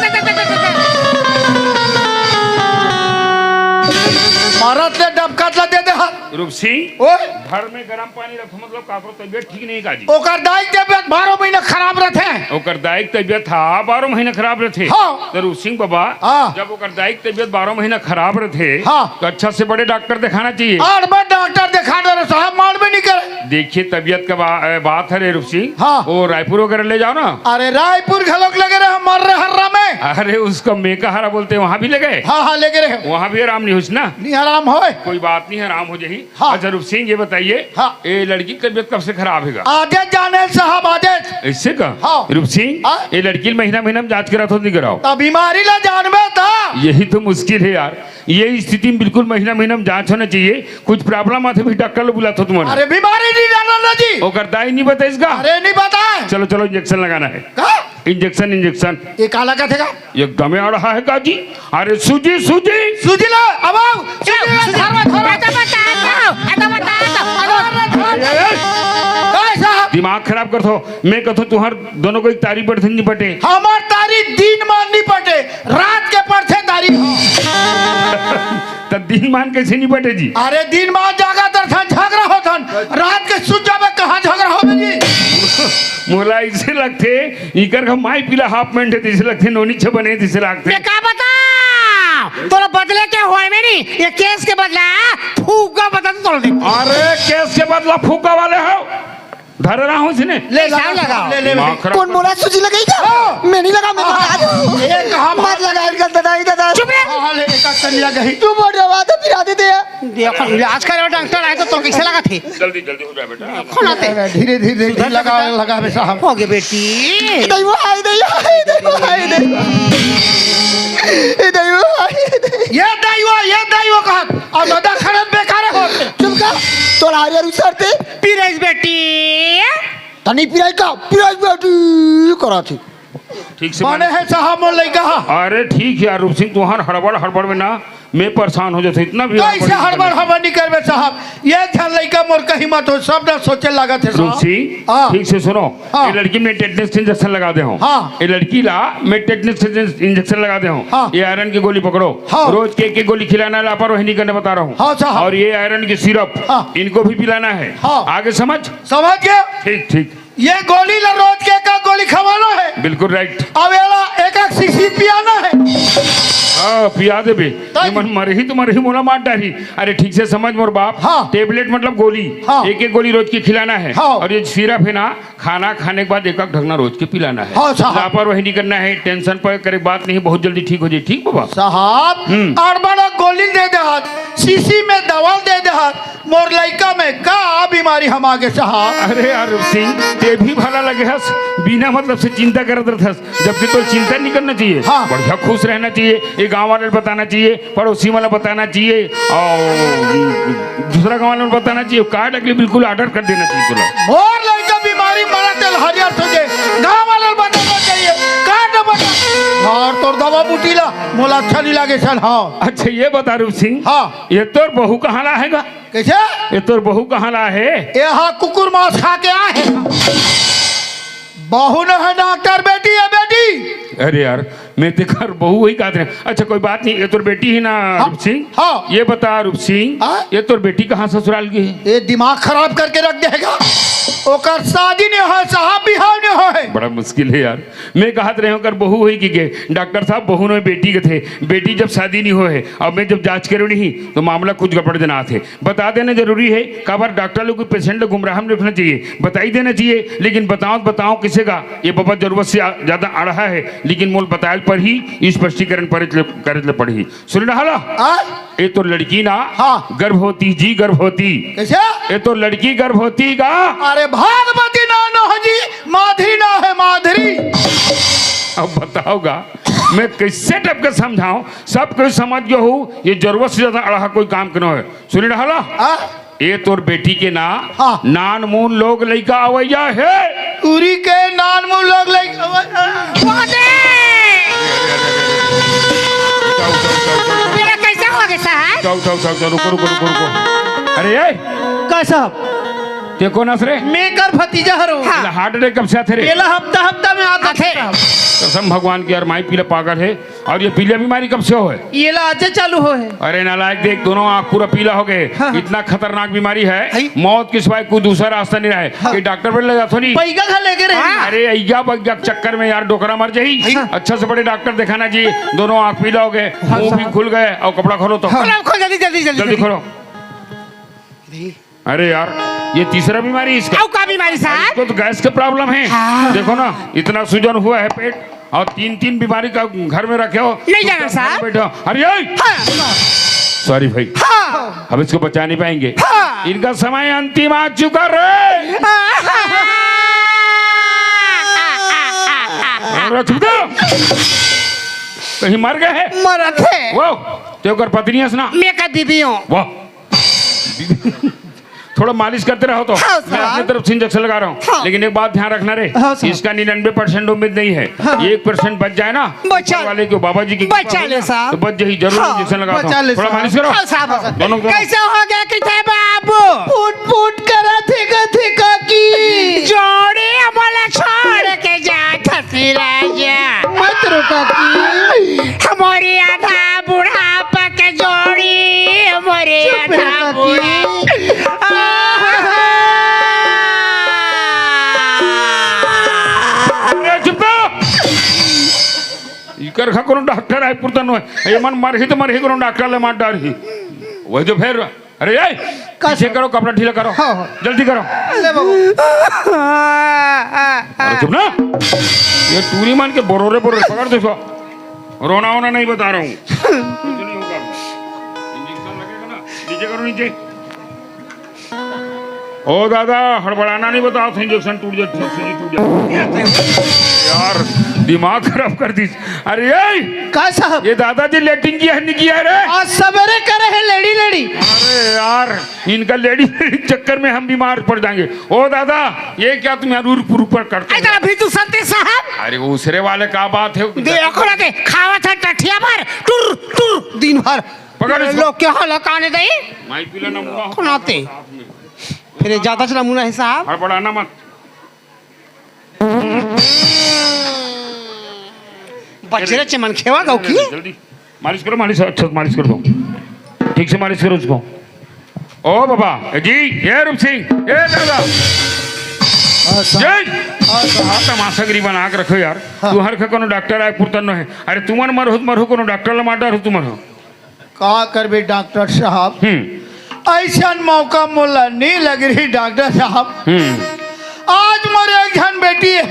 मारत ले डबकात ला दे दे हाथ। रूप सिंह, ओए। घर में गर्म पानी रखो, मतलब काकरो तबीयत ठीक नहीं का जी? ओकर दाई के तबीयत बारह महीना खराब रहते। ओकर दाई के तबीयत था बारह महीना खराब रहते। हाँ। तो रूप सिंह बाबा, हाँ। जब ओकर दाई के तबीयत बारह महीना खराब रहते, हाँ। तो अच्छा से बड़े डॉक्टर दिखाना चाहिए। और बड़ डॉक्टर दिखा दे रहे साहब, मार भी नहीं करे। देखिए तबीयत का बा-, ए, बात है रे रूप सिंह, हाँ। वो रायपुर वगैरह ले जाओ ना। अरे रायपुर घलोक लगे रहे, मर रहे हर्रा में। अरे उसको मेका हरा बोलते हैं, वहाँ भी ले गए? हाँ, हाँ, ले गए रहे। वहाँ भी आराम नहीं हुई ना? नहीं आराम होए। कोई बात नहीं है, आराम हो जाही। हाँ। अच्छा रूप सिंह, ये बताइए, हाँ। ये लड़की की तबीयत कब से खराब है? आजे जाने साहब, आजे। ऐसे का? हाँ। रूप सिंह, हाँ। ये लड़की महीना महीना में जांच करात हो नहीं कराओ? तो बीमारी ला जानबे था। यही तो मुश्किल है यार, ये स्थिति में बिल्कुल महीना महीना में जांच होना चाहिए। कुछ प्रॉब्लम आते भी डॉक्टर ला बुलात हो तुम्हारे। अरे बीमारी नहीं जाना ना जी। ओकर दाई नहीं बताइस का? अरे नहीं बताए। चलो चलो, इंजेक्शन लगाना है। का? Injection, injection. ये काला का थे का? एकदम आ रहा है का जी? अरे सूजी, सूजी। सूजी ला, अब आओ। सूजी ला, धर्मा, धर्मा। आता बता, आता, आता बता, आता, आता बता। ए, ए, ए। काय साहब? दिमाग खराब करत हो। मैं कहत हो तुहार दोनों को एक तारी पड़थे नहीं पटे। हमार तारी दिन मा नहीं पटे, रात के पड़थे तारी। त दिन मान कइसे निपटे जी? अरे, दिन मान जागा दरथन, झगरा होथन, रात के सुत जाबे, कहाँ झगरा होबे जी? मोला अइसे लगथे, इकर का माई पीला हाफ पैंट हे, तइसे लगथे, नोनी छे बने, तइसे लगथे। मैं का बता, तोला बदले के होय में नहीं, ये केस के बदला फुग्गा बदल तोल दे। अरे, केस के बदला फुग्गा वाले हो, धर रहा हूँ इसने। ले, ले, लगा, लगा। ले, ले, ले। माखरा। कौन बोला सूजी लगाई क्या? हाँ। मैं नहीं लगा, मैं लगा दूँ। ये कहाँ मत लगा, इनका दादा ही दादा। चुप रहे। हाँ, हाँ, ले, एक आध कलिया गई। तू बोल रहा था, फिर आते थे। देखो, इलाज करे डॉक्टर आए तो, तो कैसे लगा थे? जल्दी, जल्दी हो जाए बेटा। कौन आते? धीरे, धीरे, धीरे, सुधर लगा, जा बेटा। लगा बे साहब। हो गए बेटी। दई वो, हाय दई, हाय दई वो, हाय दई। ए दई वो, हाय दई। ये दई वो, ये दई वो कहत। अब दादा खड़त बेकार हो। चुप कर। तोला हरियर उसरते। पिराइस बेटी। तनी पिराई का, पिराइस बेटी करा थी। ठीक से माने माने। है साहब मोर लइका हा। अरे ठीक है यार रूप सिंह, तुहार हड़बड़ हड़बड़ में ना मैं परेशान हो जाता, इतना भी कैसे हड़बड़ हड़बड़ नहीं हड़बड़ नहीं करबे साहब? ये झन लइका मोर कहीं मत हो, सब ना सोचे लागत है रूप साहब। सिंह, हाँ। ठीक से सुनो। हाँ। ये लड़की में टेटनस के इंजेक्शन लगा दे हूँ। हाँ। ये लड़की ला मैं टेटनस के इंजेक्शन लगा दे हूँ। हाँ। ये आयरन की गोली पकड़ो। हाँ। रोज के एक एक गोली खिलाना है, लापरवाही नहीं करने बता रहा हूँ। हाँ साहब। और ये आयरन की सिरप, हाँ। इनको भी पिलाना है। हाँ। आगे समझ? समझ गया। ठीक, ठीक। ये गोली ला रोज के एक एक गोली खवाना है। बिल्कुल राइट। अब एला एक एक शीशी पियाना है। हाँ, पिया देबे। तब ये मन मरही तो मरही, मोला मार डारही। अरे ठीक से समझ मोर बाप। हाँ। टेबलेट मतलब गोली। हाँ। एक एक गोली रोज की खिलाना है। हाँ। और ये सिरप है ना, खाना खाने के बाद एक एक ढकना रोज के पिलाना है। हाँ, साहब। लापरवाही नहीं करना है, टेंशन पर करे बात नहीं, बहुत जल्दी ठीक हो जाए। ठीक बाबा? साहब, हम्म। अड़बड़ गोली दे दे हाथ, शीशी में दवा दे दे हाथ, मोर लइका में का बीमारी हम आगे साहब? अरे यार रूप सिंह, ते भी भला लगे हस, बिना मतलब से चिंता करत रहत हस, जबकि तो चिंता नहीं करना चाहिए। हाँ। बढ़िया खुश रहना चाहिए। ये गांव वाले बताना चाहिए, पड़ोसी वाला बताना चाहिए, और दूसरा गांव वाले बताना चाहिए। का डकली बिल्कुल ऑर्डर कर देना चाहिए तोला। मोर लइका बीमारी मरा तेल हरियर सोचे, गांव वाले बताना चाहिए। का डबल और तोर दवा बूटी ला, मोला अच्छा नहीं लागे सन। हाँ। अच्छा ये बता रूप सिंह। हाँ। ये तोर बहू कहाँ ला है गा? कैसे? ये तोर बहू कहाँ ला है? ये हा कुकुर मांस खा के आए हैं। बहू न है डॉक्टर बेटी है बेटी। अरे यार, मैं तेकर बहू ही कहते हैं। अच्छा कोई बात नहीं, ये तोर बेटी ही ना हाँ, रूप सिंह? हाँ। ये बता रूप सिंह, हाँ? ये तोर बेटी कहाँ ससुराल की है? ये दिमाग खराब करके रख देगा। ओकर शादी नहीं हो साहब, बिहाव नहीं हो है। बड़ा मुश्किल है यार। मैं कहत रहे हूँ कर बहू हुई कि के? डॉक्टर साहब बहू नहीं बेटी के थे। बेटी जब शादी नहीं हो है, अब मैं जब जांच करूँ नहीं तो मामला कुछ गड़बड़ जना थे। बता देना जरूरी है, काबर डॉक्टर लोग के पेशेंट ला गुमराह में रखना चाहिए, बताई देना चाहिए, लेकिन बताओ बताओ किसे का ये बाबा जरूरत से आ- ज्यादा अड़हा है, लेकिन मोल बतायल पर ही स्पष्टीकरण पर करे ले पड़ही। सुन रहा ला? आ? ये तो लड़की ना हाँ। गर्भवती जी, गर्भवती। कैसे? ये तो लड़की गर्भवती का। अरे भागवती ना, ना हो जी, माधुरी ना है, माधुरी। अब बताओगा मैं कैसे टाइप का समझाऊं, सब कोई समझ गया हूँ, ये जरूरत से ज्यादा अड़हा कोई काम के ना है। सुन रहा ला? हाँ। ये तोर बेटी के ना हाँ। नानमून लोग लइका अवैया है। उरी के नानमून लोग लइका अवैया। वाह दे! बेटा, कैसे हो गए साहब? उठा, उठा, उठा, उठा, रुको, रुको, रुको, रुको। अरे, ए! का साहब? ते कौन हस रे? मैं कर भतीजा हरो। हाँ। हार्ट अटैक कब से आथे रे? एला हफ्ता, हफ्ता में आता आथे। साहब। कसम भगवान की यार, माई पीला पागल है। और ये पीलिया बीमारी कब से हो है? ये ला आजे चालू हो है। अरे नालायक, देख, दोनों आँख पूरा पीला हो गए। हाँ, हाँ। इतना खतरनाक बीमारी है, है? मौत के सिवाय कोई दूसरा रास्ता नहीं रहा है। हाँ। ये डॉक्टर पर ले जाथो नहीं। पैगा खा लेके रहे। हाँ। अरे अइया बग्गा के चक्कर में यार डोकरा मर जाही। हाँ। अच्छा से बड़े डॉक्टर दिखाना चाहिए। दोनों आँख पीला हो गए, हाँ, मुंह भी साहब। खुल गए और कपड़ा खोलो तो। हाँ। खोलो, खोलो, जल्दी, जल्दी, जल्दी, जल्दी जल्दी। खोलो। अरे यार, ये तीसरा बीमारी इसका। अउ का बीमारी साहब? इसको तो गैस के प्रॉब्लम है। हाँ। देखो ना, इतना सूजन हुआ है पेट, और तीन तीन बीमारी का घर में रखे हो। नहीं जाना साहब। बैठे हो। अरे, ए! हाँ। सॉरी भाई। हाँ। हम इसको बचा नहीं पाएंगे। हाँ। इनका समय अंतिम आ चुका रे। हाँ। अरे, चुप कर। कहीं मर गए हैं? मरत है। वो, ते ओकर पत्नी हस ना? मैं का बीबी हूँ। वाह। थोड़ा मालिश करते रहो तो। हाँ, मैं अपनी साहब। तरफ से इंजेक्शन लगा रहा हूँ। हाँ। लेकिन एक बात ध्यान रखना रे, हाँ, साहब। इसका निन्यानवे परसेंट उम्मीद नहीं है। हाँ। एक परसेंट बच जाए ना, बचा ऊपर वाले के बाबा जी की कृपा बचा होगी ले, ना, साहब। तो बच जाही, जरूर हाँ, इंजेक्शन लगा बचा दो। ले, थोड़ा साहब। मालिश करो। हाँ, साहब, हाँ, साहब। दोनों को। कैसे हो गया कि थे बाबू? फुट फुट करा थे का थे का की। जोड़ी हमला छोड़ के जा थसी राजा। मत रो काकी। हमारी आधा बुढ़ापा के जोड़ी। चरखा कोनो डॉक्टर आय पुरता नोहे। ये मन मरही तो मरही, कोनो डॉक्टर ले मार डारही। वही तो फिर, अरे ए, का पीछे सर? करो, कपड़ा ढीला करो। हाँ, हाँ। जल्दी करो। ले बाबू। अरे चुप ना। ये टूरी मन के बोरोरे बोरोरे पकड़ दे इसको। रोना वोना नहीं बता रहा हूँ। कुछ नहीं होगा। इंजेक्शन लगेगा ना, नीचे करो, नीचे। ओ दादा, हड़बड़ाना नहीं बताओ, इंजेक्शन टूट जाती है, सुई टूट जाती है। यार, दिमाग खराब कर दी। अरे ए, का साहब? ये दादाजी लेटरिन किया है, नहीं किया है रे? आज सवेरे करे है लेडी लेडी। अरे यार, इनका लेडी लेडी चक्कर में हम बीमार पड़ जाएंगे। ओ दादा, ये क्या तुम यहाँ रूर पुर पर करते अरे हो? अभी तू सत्य साहब। अरे वो उसरे वाले का बात है। दे ओकरा दे, खावत है टठिया भर, टुर टुर दिन भर। पकड़ इसको। लोग के हलकाने दे। माई पीला नमूना हो। खुनाते। फिर ये ज्यादा से नमूना है साहब। हड़बड़ाना मत। बचरे चमन खेवा गौ की। जल्दी मालिश करो, मालिश, अच्छा मालिश कर दो, ठीक से मालिश करो उसको। ओ बाबा जी, ये रूप सिंह, ये दादा। हाँ, साहब। जय। हाँ, साहब। तमाशा गरीबन आग रखो यार। हाँ। तू हर खा कोनो डॉक्टर आय पुरता नोहे। अरे तुमन मरहु त मरहु, कोनो डॉक्टर ला मार डारहु तुमन हो। का करबे डॉक्टर साहब? हम्म। अइसन मौका मोला नी लग रही डॉक्टर साहब। हम्म। आज मोर एक झन बेटी है,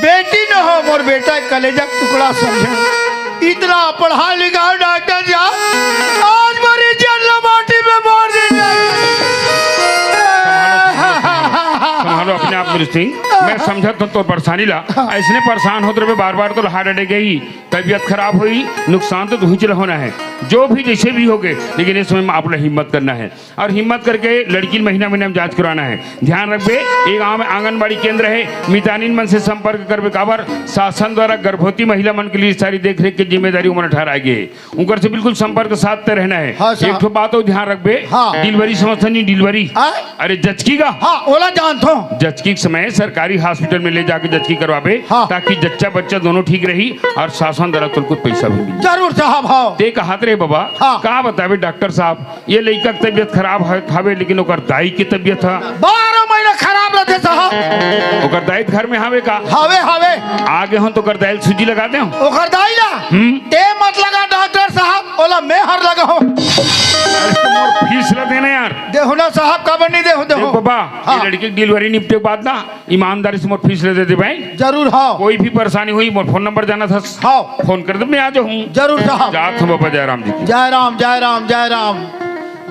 बेटी न हो, मोर बेटा कलेजा के टुकड़ा समझे। इतना पढ़ा लिखा डॉक्टर साहब, आज मोर इज्जत ला माटी में मार दी। संभालो अपने आप, गुरु सिंह। मैं समझत हूँ तोर परेशानी ला। ऐसने परेशान होत रहे बार बार तो हार्ट अटैक ही तबीयत खराब होई, नुकसान तो तुही ला होना है। जो भी जैसे भी होगे, लेकिन इस समय में आप ला हिम्मत करना है और हिम्मत करके लड़की महीना महीना में जांच कराना है। ध्यान रखबे, ये गांव में आंगनबाड़ी केंद्र है, मितानिन मन से संपर्क करबे, काबर शासन द्वारा गर्भवती महिला मन के लिए सारी देख रेख की जिम्मेदारी उमन ठहराए गे है। उनकर से बिल्कुल संपर्क साधते रहना है। हाँ, साहब। एक ठो बात और ध्यान रखबे, हाँ। डिलीवरी समझथन नहीं, डिलीवरी। हाँ। अरे जचकी का? हाँ, ओला जानथो। जचकी के समय सरकारी हॉस्पिटल में ले जाके जचकी करवाबे, हाँ। ताकि जच्चा बच्चा दोनों ठीक रही और शासन द्वारा तुमको पैसा भी मिले। जरूर साहब, हाँ। ते कहत रहे बाबा, हाँ। का बताबे डॉक्टर साहब, ये लइका के तबीयत खराब है, हवे, लेकिन ओकर दाई के तबीयत है। बारह महीना खराब रहते साहब। ओकर दाई घर में हवे का? हवे, हवे। आगे हो तो ओकर दाई सूजी लगा दे। ओकर दाई ला? हम्म। ते मत लगा डॉक्टर साहब, ओला मैं हर लगा हूँ। अरे तो मोर फीस ला देना यार। देहु ना साहब, काबर नहीं देहु, देहु। देख बाबा, हाँ। ये लड़की की डिलीवरी निपटे के बाद ना ईमानदारी से मोर फीस ले दे दे भाई। जरूर, हाँ। कोई भी परेशानी हुई, मोर फोन नंबर जाना था। हाँ। फोन कर दे, मैं आ जाऊँ। जरूर साहब। जात हूँ बाबा जयराम जी की। जय राम, जय राम, जय राम।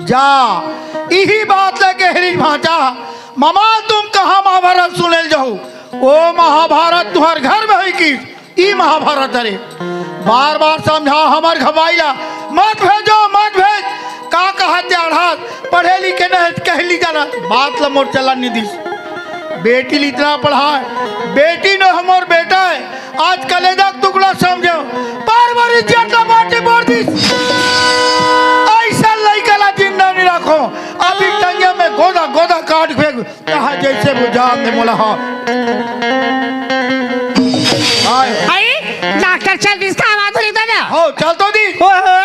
जा, इही बात लेके हरीश भांचा, ममा तुम कहाँ महाभारत सुनेल जाहू? ओ महाभारत तुहर घर में होई की ई महाभारत हरे। बार बार समझा हमर घबाई ला, मत भेजो, मत भेज। का कहत जाढ़ास, पढ़े लिखे नहीं कहली जाना, बात ला मोर चलन नहीं दिस। बेटी ला इतना पढ़ाए, बेटी न हमर बेटा है, आज कलेजा के टुकड़ा समझो, बार बार इज्जत ला माटी मार दिस। ऐसा लइका ला जिंदा नहीं रखो, अभी टंगे में गोदा गोदा काट फेंक। कहा जैसे बुझा दे मोला, हाँ। आए। आई, डॉक्टर चल दिस का माधुरी दादा? हो, चल तो दी। ओ हो,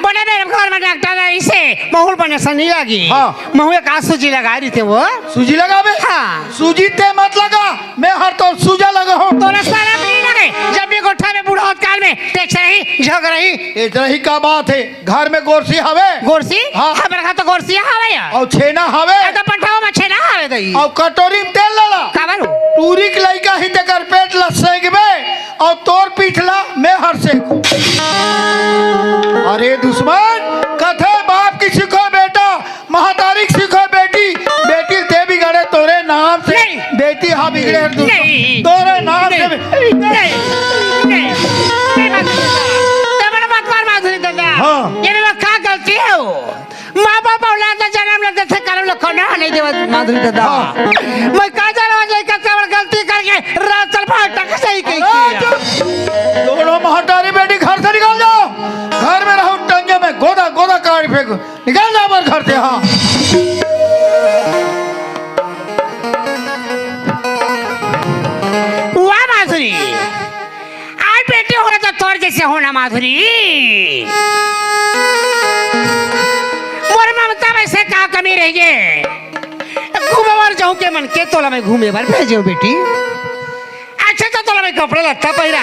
बड़े मेरे घर में डॉक्टर है, इसे महूल बने सनी लगी। हाँ। महू एक आज सूजी लगा रही थे वो। सूजी लगाबे? हाँ। सूजी ते मत लगा, मैं हर तो सूजा लगा हूँ। तोरा सारा भी नहीं लगे, जब भी गोठा में बूढ़ा होत काल में, ते एक रही, झग रही। एक रही का बात है? घर में गोरसी हवे? गोरसी? हाँ। हमर घर तो गोरसी हवे यार। अउ छेना हवे? अउ तो पंठवा में छेना हवे दई। अउ कटोरी में तेल लला? काबर हो? टूरी के लइका ही तेकर पेट ला सेंकबे, अउ तोर पीठ ला मैं हर सेंकू। अरे दुश्मन, कथे बाप की सिखो बेटा, महतारी की सिखो बेटी, बेटी ते बिगड़े तोरे नाम से। नहीं। बेटी हा बिगड़े हर दुश्मन। नहीं। तोरे नाम से नहीं। भी- नहीं। नहीं। नहीं, मत, मत मार माधुरी दादा। हाँ। ये मेरा का गलती है वो? माँ बाप औलाद ला जन्म लेते थे, कर्म ला कोना नहीं देवत माधुरी दादा। हाँ। मैं का जाना आज एक कच्चा बड़ गलती करके रात चल भाग तक सही कही हाँ, किया। चुप। दोनों महतारी बेटी घर से निकल जाओ। घर में रहो टंगे में गोदा गोदा काट फेंक। निकल जा मोर घर से, हाँ। वाह माधुरी, आज बेटी हो तो तोर जैसे होना माधुरी। मोर ममता में से का कमी रही है? घूमे बर जाऊं के मन के तोला में घूमे बर भेजे बेटी। अच्छा तो तोला में कपड़ा लत्ता पहिरा।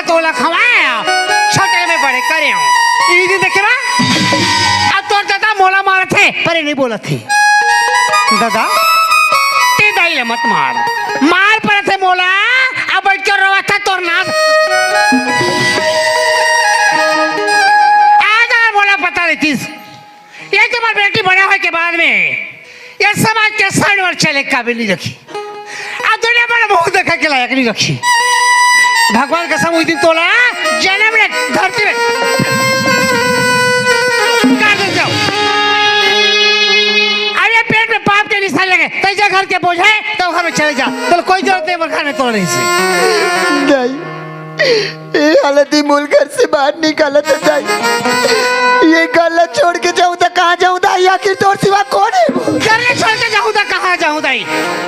तोला खवाए, छोटे में बड़े करे हूँ। ई दिन देखे बा, अब तोर दादा मोला मारत हे, पर ये नहीं बोलत हे। दादा, ते दाई ले मत मार, मार परत हे मोला, अब बैठ के रोवत हे तोर नाम। आज अगर मोला पता रहतीस, ये तुम्हार बेटी बड़ा होय के बाद में ये समाज के सामने और चले काबिल नहीं रखी, आ दुनिया में मुंह देखे के लायक नहीं रखी। भगवान कसम, उस दिन तोला जन्म ले धरती में गाड़ दे जाओ। अब ये पेट में पाप के निशान लगे, तैं जा घर के बोझ हे, तो घर में चले जा, तो कोई जरूरत नहीं, घर में तोड़ नहीं से। नहीं। ए हालत ही मोला घर से बाहर निकालत हे दाई। ये घर ला छोड़ के जाऊं त कहाँ जाऊं दाई? आखिर तोर सिवा कोन हे? घर ला छोड़ के जाऊं त कहाँ जाऊं दाई?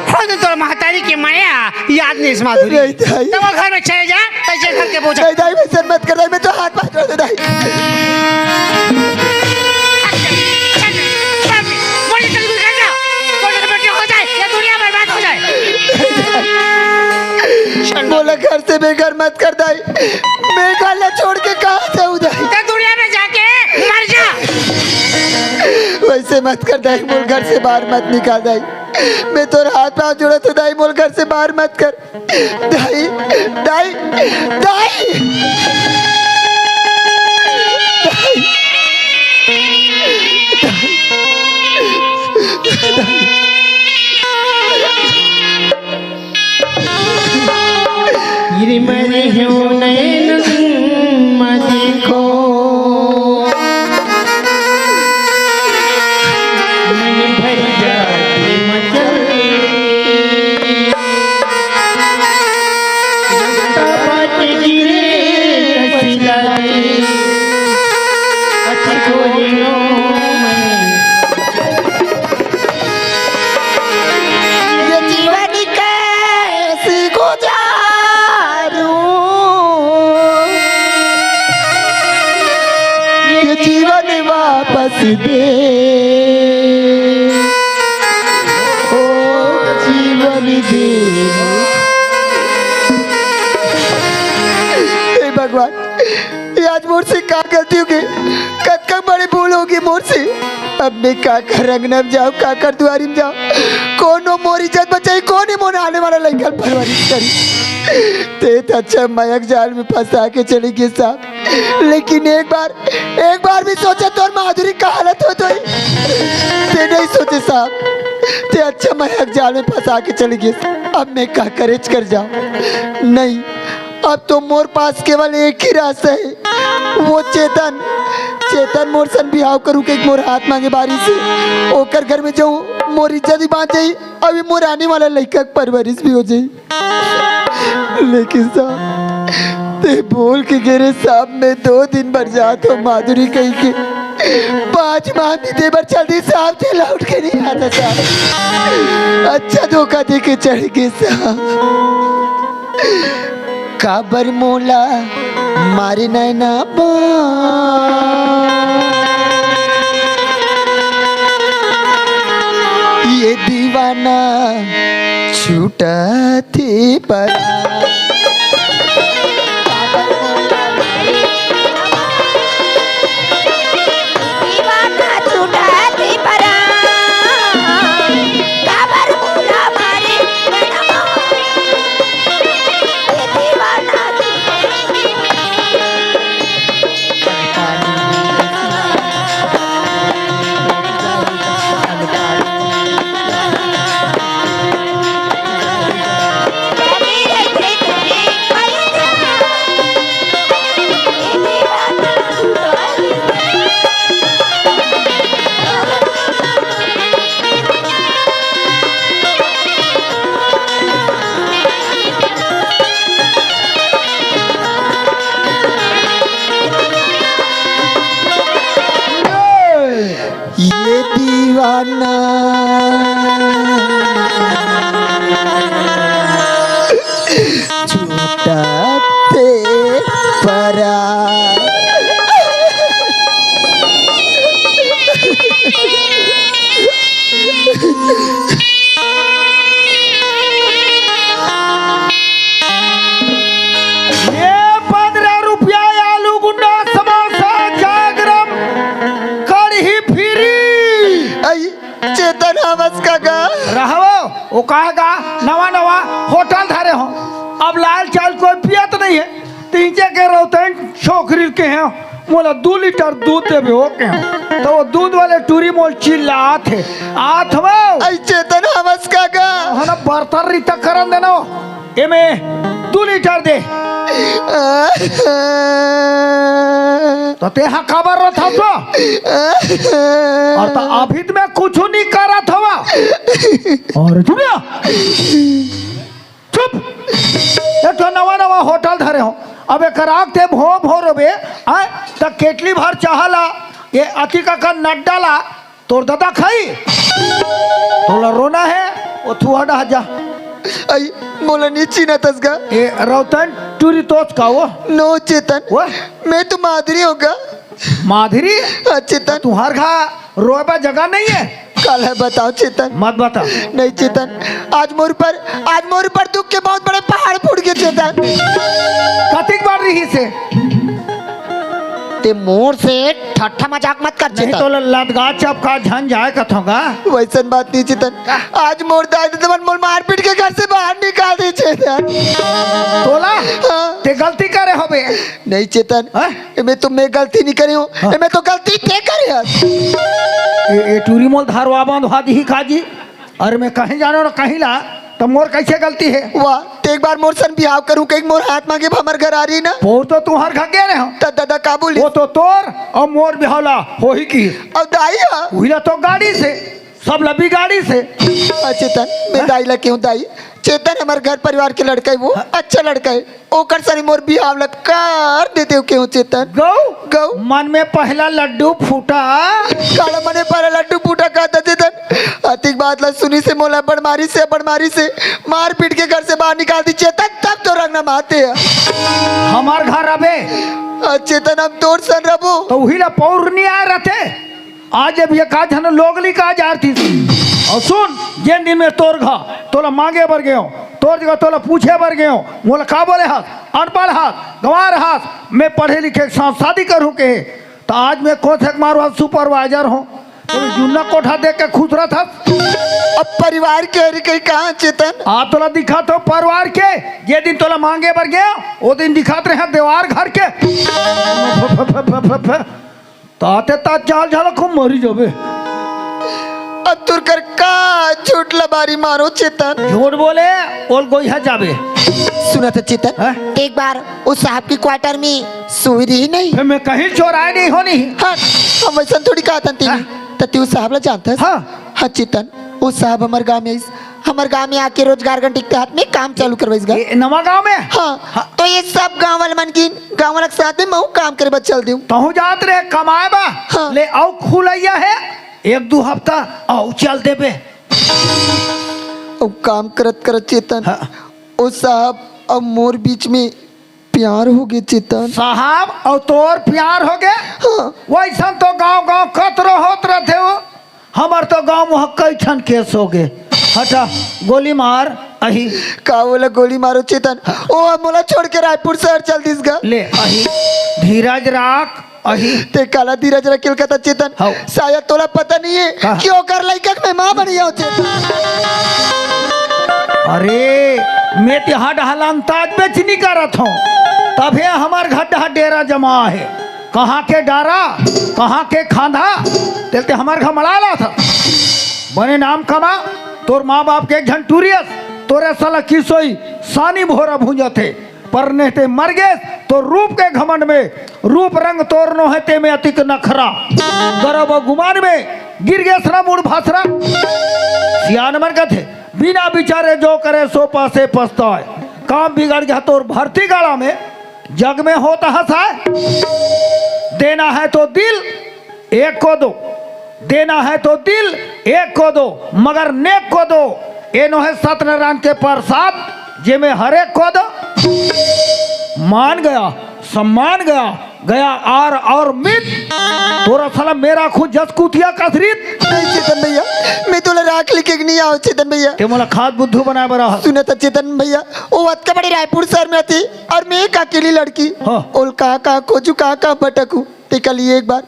हो दिन तोर महतारी के मया याद नहीं इस माधुरी। नहीं दाई। तब वो घर में चले जा, तैं जा घर के बोझ। नहीं दाई, मैं सर मत कर दाई, मैं तो हाथ बांध रहा था दाई। बोली चल, घर जा। बोली तो बेटी हो जाए, ये दुनिया बर्बाद हो जाए। बोला घर से बेघर मत कर दाई। मैं घर ला छोड़ के कहाँ जाऊँ दाई? तो दुनिया में जाके मर जा। वैसे मत कर दाई, मोला घर से बाहर मत निकाल दाई। मैं तोर हाथ पाँव जोड़त हूँ दाई, मोला घर से बाहर मत कर। दाई, दाई, दाई। गिर मरे हो नैन मा देखो, मन भर जात मचल। बाट गिरे कसिला दे, अति कोरियो मन। ये जीवन कैसे गुजारूं? ये जीवन वापस दे, ओ जीवन दे। हे भगवान, ये आज मोर से का गलती होगे? कतका बड़े भूल होगे मोर से। अब मैं काकर अंगना में जाऊं, काकर दुआरी में जाऊं? कोनो मोर इज्जत बचाई, कोन ही मोर आने वाला लइका ल परवरिश करी? ते तो अच्छा मया के जाल में फंसा के चली गे साहब, लेकिन एक बार, एक बार भी सोचे तोर माधुरी का हालत होत होही? ते नहीं सोचे साहब, ते अच्छा मया के जाल में फंसा के चली गे। अब मैं का करेज कर जाऊं? नहीं, अब तो मोर पास केवल एक ही रास्ता हे, वो चेतन, चेतन मोर सन बिहाव करू के मोर हाथ मांगे बारी से, ओकर घर में जाऊं, मोर इज्जत भी बांच जाही, अभी मोर आने वाला लइका के परवरिश भी हो जाही। लेकिन साहब, ते बोल के गे रहे साहब, मैं दो दिन बर जात हूँ माधुरी कही के, पाँच माह बीते बर चल दी साहब, ते लौट के नहीं आता साहब। अच्छा धोखा दे के चल गे साहब। काबर मोला मारे नैना बा, ये दीवाना छूटा थे पर। दीवाना छूटा थे पर। काबर मोला मारे नैना बा, ये दीवाना छूटा थे पर। वो कहेगा, "नवा नवा होटल धरे हो, अब लाल चाल कोई पियत नहीं है, तीजे के रौतन छोकरी के हैं, मोला दू लीटर दूध देबे हो के हैं।" तो वो दूध वाले टूरी मोल चिल्लात हे, "आत हवो।" अई चेतन, हमस का गा? हो ना, बर्तन रीता करन देना हो। एमे दू लीटर दे। तो तेहा काबर रथस? और तो अभी तो मैं कुछ नहीं करत हवा। और चुप रह। चुप। एक ठो नवा नवा होटल धरे हो, अब एकर आग ते भो भो रोबे, आय, त केटली भर चाह ला, ये अतिका का नड्डा ला, तोर ददा खाई। तोला रोना है, वो थुआ डहा जा। अई, मोला नी चिन्हत हस गा। ए, रौतन टूरी तोच का वो? नो चेतन। वो? मैं तो माधुरी हों गा। माधुरी? हाँ, चेतन। तुहार घर रोए बा जगह नहीं है? काला बताओं चेतन। मत बता। नहीं चेतन, आज मोर पर, आज मोर पर दुख के बहुत बड़े पहाड़ फूट गे चेतन। कतिक बार रही से? ते मोर से ठट्ठा मजाक मत कर नहीं चेतन। तो ल-, लदगा चपका झन जाए कथों गा। वैसन बात नहीं चेतन। आज मोर दाई ददा मन मोर मारपीट के घर से बाहर निकाल दे चेतन। तोला? हाँ। ते गलती करे होबे। नहीं चेतन, हाँ? एमे तो मैं गलती नहीं करे हों, हाँ। एमे तो गलती ते करे हस। ए, ए टूरी मोल धारवा बांधवा दिही काजी। अरे मैं कहीं जानो ना कहीं ला, त मोर कैसे गलती है? वाह, ते एक बार मोर सन बिहाव करूं, कहीं मोर हाथ मांगे हमर घर आ रही ना। वो तो तुहार घर गे रहे हो। त ददा का बोली? वो तो तोर और मोर बिहाव ला हो ही की। और दाई हा? उहिला तो गाड़ी से, सब लबी गाड़ी से। आ, चेतन, मैं हाँ? दाई ला क्यों दाई? चेतन हमर घर परिवार के लड़का है, वो हाँ। अच्छा लड़का है। ओकर सरी मोर बिहाव ला कर देते हो क्यों चेतन? गौ? गौ? मन में पहला लड्डू फूटा। काला मने पहला लड्डू फूटा कहता चेतन। अतिक बात ला सुनी से मोला बड़मारी से, बड़मारी से मार पीट के घर से बाहर निकाल दी चेतन, तब तो रंगना माते है। हमार घर अबे। आ, चेतन हम तोर सन रबो। तो उही ला पौर नहीं आए रहते। आज जब ये का झन लोगली का जार थी। और सुन, जेन दिन में तोर घा, तोला मांगे बर गयो, तोर जगह तोला पूछे बर गयो, मोला का बोले हाथ, अनपढ़ हाथ, गंवार हाथ, मैं पढ़े लिखे के साथ शादी करूं के, तो आज मैं कोथेक मारवा सुपरवाइजर हों। तो जुन्ना कोठा देख के खुश रहत हस। अब परिवार के हरी कहीं कहाँ चेतन? आ तोला दिखात हों परिवार के, जे दिन तोला मांगे बर गयो, वो दिन दिखात रहे देवार घर के। ताते ता चाल झाला खूब मरी जाबे। अब तुर कर का झूठ लबारी मारो चेतन। झूठ बोले, ओल गोइहा जाबे। सुनत हस चेतन, हैं? एक बार उस साहब की क्वार्टर में सोई रही नहीं। फिर मैं कहीं चोराए नहीं होनी। हाँ, हम वैसन थोड़ी कहत हन तेन। हाँ। त तू साहब ला जानत हस? हाँ। हाँ चेतन, वो साहब हमर गांव में आइस, हमर गांव में आके रोजगार गारंटी के तहत में काम चालू करवाइस गा। ये नवा गांव में? हाँ। हाँ। तो ये सब गांव वाले मन की, गांव वाला के साथ में महू काम करे बर चल देव। तहूँ जात रहे कमाए बा? हाँ। ले अउ खुलैया है, एक दू हफ्ता अउ चल देबे। अउ काम करत करत चेतन, हाँ। ओ साहब अब मोर बीच में प्यार हो गे चेतन। साहब, अउ तोर प्यार हो गे? हाँ। वैसन तो गांव गांव कतरो होत रहते हो। हमर तो गांव में कई ठन केस हो गे। हटा, गोली मार, अही। का बोला गोली मारो चेतन? हाँ। ओ अब मोला छोड़ के रायपुर शहर चल दिस गा। ले, अही। धीरज राख, अही। ते काला धीरज रखेल कथा चेतन। हाँ। शायद तोला पता नहीं है का? कि ओकर लइका के मैं माँ बनी हूँ चेतन। अरे, मैं तिहा डहल अंताज बेचनी करत हूँ, तभे हमर घर डहा डेरा जमा है। कहाँ के डारा, कहाँ के खांधा, तेल ते हमर घर मड़ाला था। बने नाम कमा, तोर माँ बाप के एक झन टूरियस, तोरे साला किसोई सानी भोरा भूंजत हे। पर नेह ते मर गेस, तो रूप के घमंड में, रूप रंग तोर नोहे ते में अतिक नखरा। गर्व अउ गुमान में गिर गेस ना मूड़ भासरा। सियान मन कथे, बिना बिचारे जो करे सो पासे पछताए। काम बिगड़ गया तोर भर्ती गाड़ा में, जग में होत हँसाए। देना है तो दिल, एक को दो, देना है तो दिल एक को दो, मगर नेक को दो। ए नोहे सत्यनारायण के प्रसाद, जेमे हर एक को दो। मान गया, सम्मान गया, गया आर और मित। तोरा साला मेरा खुद जस कुतिया कसरीत। नहीं चेतन भैया, मैं तोला राख लेके नहीं आओ चेतन भैया। ते मोला खाद बुद्धू बनाए बर आहा। सुनत चेतन भैया, वो अतका बड़ी रायपुर शहर में आती और मैं एक अकेली लड़की। हाँ। ओल कहाँ कहाँ खोजू, कहाँ कहाँ भटकू। ते कल एक बार,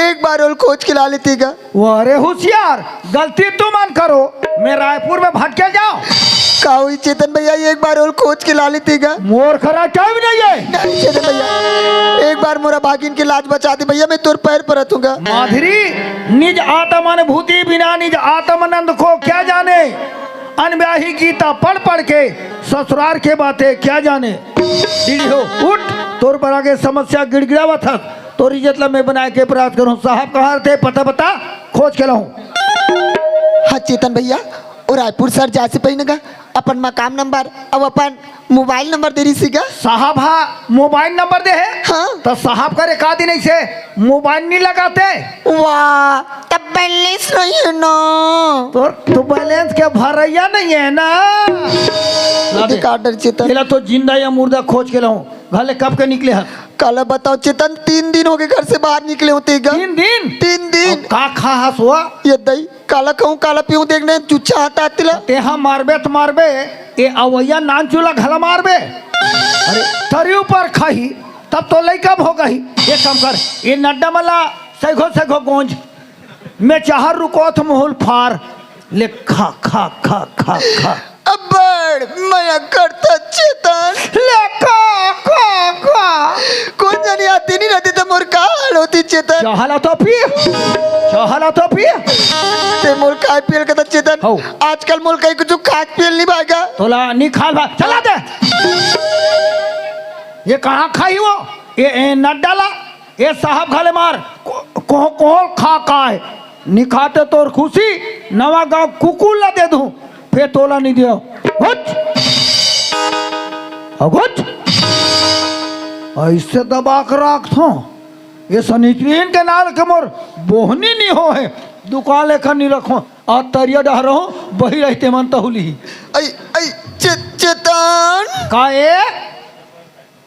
एक बार ओला खोज के ला लेते गा। वाह रे होशियार, गलती तुमन करो, मैं रायपुर में भटके जाओ। का होई चेतन भैया, एक बार ओला खोज के ला लेते गा। मोर करा टाइम नहीं है। नहीं चेतन भैया, एक बार मोरा भागिन के लाज बचा दे भैया, मैं तोर पैर परत हूँ गा। माधुरी, निज आत्म अनुभूति बिना निज आत्म आनंद को क्या जाने। अनब्याही गीता पढ़ पढ़ के ससुरार के बातें क्या जाने। दीदी हो, उठ, तोर बर आगे समस्या गिड़गिड़ावत हस। तोर इज्जत ला मैं बनाए के प्रयास करूँ। साहब कहाँ रथे, पता बता, खोज के लाऊं। हाँ चेतन भैया, वो रायपुर सर जाए से पहिने गा अपन मकान नंबर अउ अपन मोबाइल नंबर दे रही सी गा। साहब हा मोबाइल नंबर दे हे? हाँ। तो साहब करे का दिन ऐसे मोबाइल नहीं लगाते? वाह, तब बैलेंस नहीं है ना। तो, तो बैलेंस के भरैया नहीं है ना। ला दे। दिखा डर चेतन। तेला तो जिंदा या मुर्दा खोज के लाऊं। घर ले कब के निकले हस? काला बताओ चेतन, तीन दिन हो गए घर से बाहर निकले होते गा। तीन दिन? तीन दिन। अब का खा हस हुआ? ये दई, काला खाऊं, काला पीऊं, देखने चुच्चा हाथ आतिला। तेहा मारबे त मारबे, ए अवैया नान चूला घला मारबे। अरे, तरी ऊपर खाही, तब तो लइका भोगही। एक काम कर, ये नड्डा मला सैघो सैघो गोंज, मैं चाहर रुकोथ मुहुल फार, ले खा, खा, खा, खा, खा। अब्बड़ मया करता चेतन। ले खा, खा, खा। कोन जानी आती नहीं रहती तो मोर का हाल होती चेतन। चाहला तो पी, चाहला तो पी। ते मोर काय पियल कथा चेतन। हौ। आजकल मोर कहीं कुछ खास पियल नहीं भागा। तोला नहीं खाल भा, चला दे। ये कहाँ खाई वो? ये, ये नट डाला। ए साहब घले मार, को-, कोह-, कोहल खा काय? निखाते तोर खुशी, नवा गांव कुकुर ला दे दूं, फेर तोला नहीं दियो। घुच। अ, घुच। ऐसे दबा के राख थो। ये सनिचरीन के नाल के मोर बोहनी नहीं हो है। दुकान लेखा नहीं रखो। आ तरिया डहर हो, बही रहते मन तहुली। ऐ, ऐ, चे-, चेतन। का ए?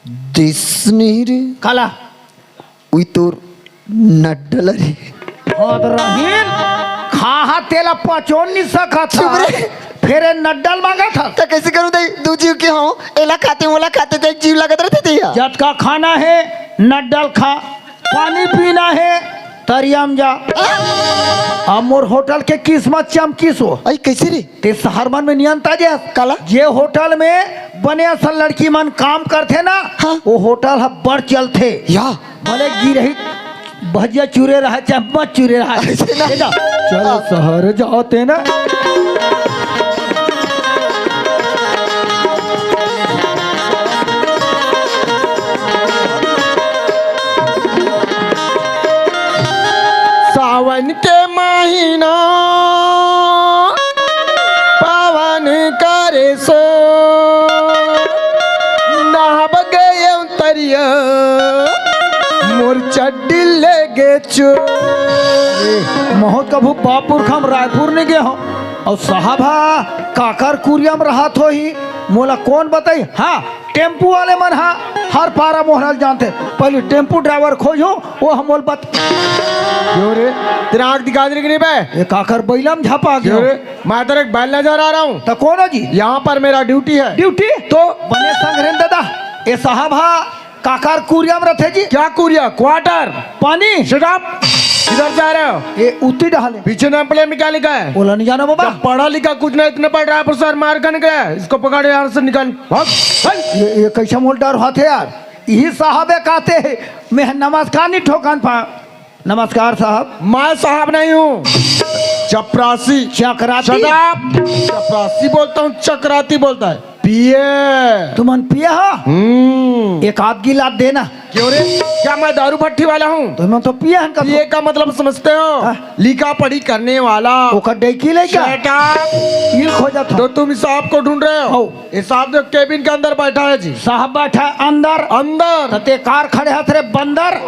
दिस नहीं रे। काला? उई तोर नड्डल रे। हद रहीन, खाहा तेला पचोन नहीं सकत चुप रे। फेर ए नड्डल मांगत हस। त कैसे करूं दई? दू जीव के हो, एला खाते, ओला खाते, त एक जीव लगत रहते ते यार। जतका खाना है, नड्डल खा, पानी पीना है, तरिया म जा। अब मोर होटल के किस्मत चमकीस हो। आई कैसे रे? ते शहर मन में नियम ताजे हस। काला? जे होटल में बने असल लड़की मन काम करथे ना, हाँ। वो होटल ह बड़ चलथे। या। भले गिरही भजिया चूरे रहा, चाहे मत चूरे रहा। ऐसे ना। ए जा, चल हाँ। शहर जाते ना। सावन के महीना पावन करे सो, नहाब गए तरिया मोर चड्डी ले गे चो। ए, महूं त कभू बाप पुरखा म रायपुर नहीं गे हों। अउ साहब हा काकर कुरिया म रहत होही, मोला कोन बताही? हाँ, टेम्पू वाले मन हा हर पारा मोहरा ल जानथे। पहली टेम्पू ड्राइवर खोजहूं, वो हमोल बत- क्यों रे, तेरा आंख दिखा दे कि नहीं बे? ये काकर बैला म झपा क्यों गया? रे, मैं तेरे एक बैल नजर आ रहा हूँ। तो कौन हो जी? यहाँ पर मेरा ड्यूटी है। ड्यूटी? तो? बने संग रेन दादा, ये साहब हा काकर कुरिया म रथे जी? क्या कुरिया? क्वार्टर। पानी? Shut up! किधर जा रहे हो? ये उत्ती डहाले। पीछे नाम प्लेट में क्या लिखा है? ओला नहीं जाना बाबा। जब पढ़ा लिखा कुछ नहीं, इतने बड़ ड्राइवर सर मार खाने गया है। इसको पकड़ यहाँ से निकाल। भाग। भाग। ये, ये कैसा मोल डर हाथ है यार? यही साहब है कहते हैं, मैं नमस्कार नहीं ठोकान पा। नमस्कार साहब। मैं साहब नहीं हूँ, चपरासी। चकराती? Shut up! चपरासी बोलता हूँ, चकराती बोलता है। पिए। तुमन पिए हो? हम्म। एक आध गिलास देना। क्यों रे? क्या मैं दारू भट्टी वाला हूँ? तुमन तो पिए हन का। पिए का मतलब समझते हो? हाँ। लिखा पढ़ी करने वाला। ओकर डेकी लेके? Shut up! ईल खोजत हो। तो तुम इस साहब को ढूंढ रहे हो? हो। ये साहब जो केबिन के अंदर बैठा है जी। साहब बैठा है अंदर। अंदर। त ते कार खड़े हस रे बंदर।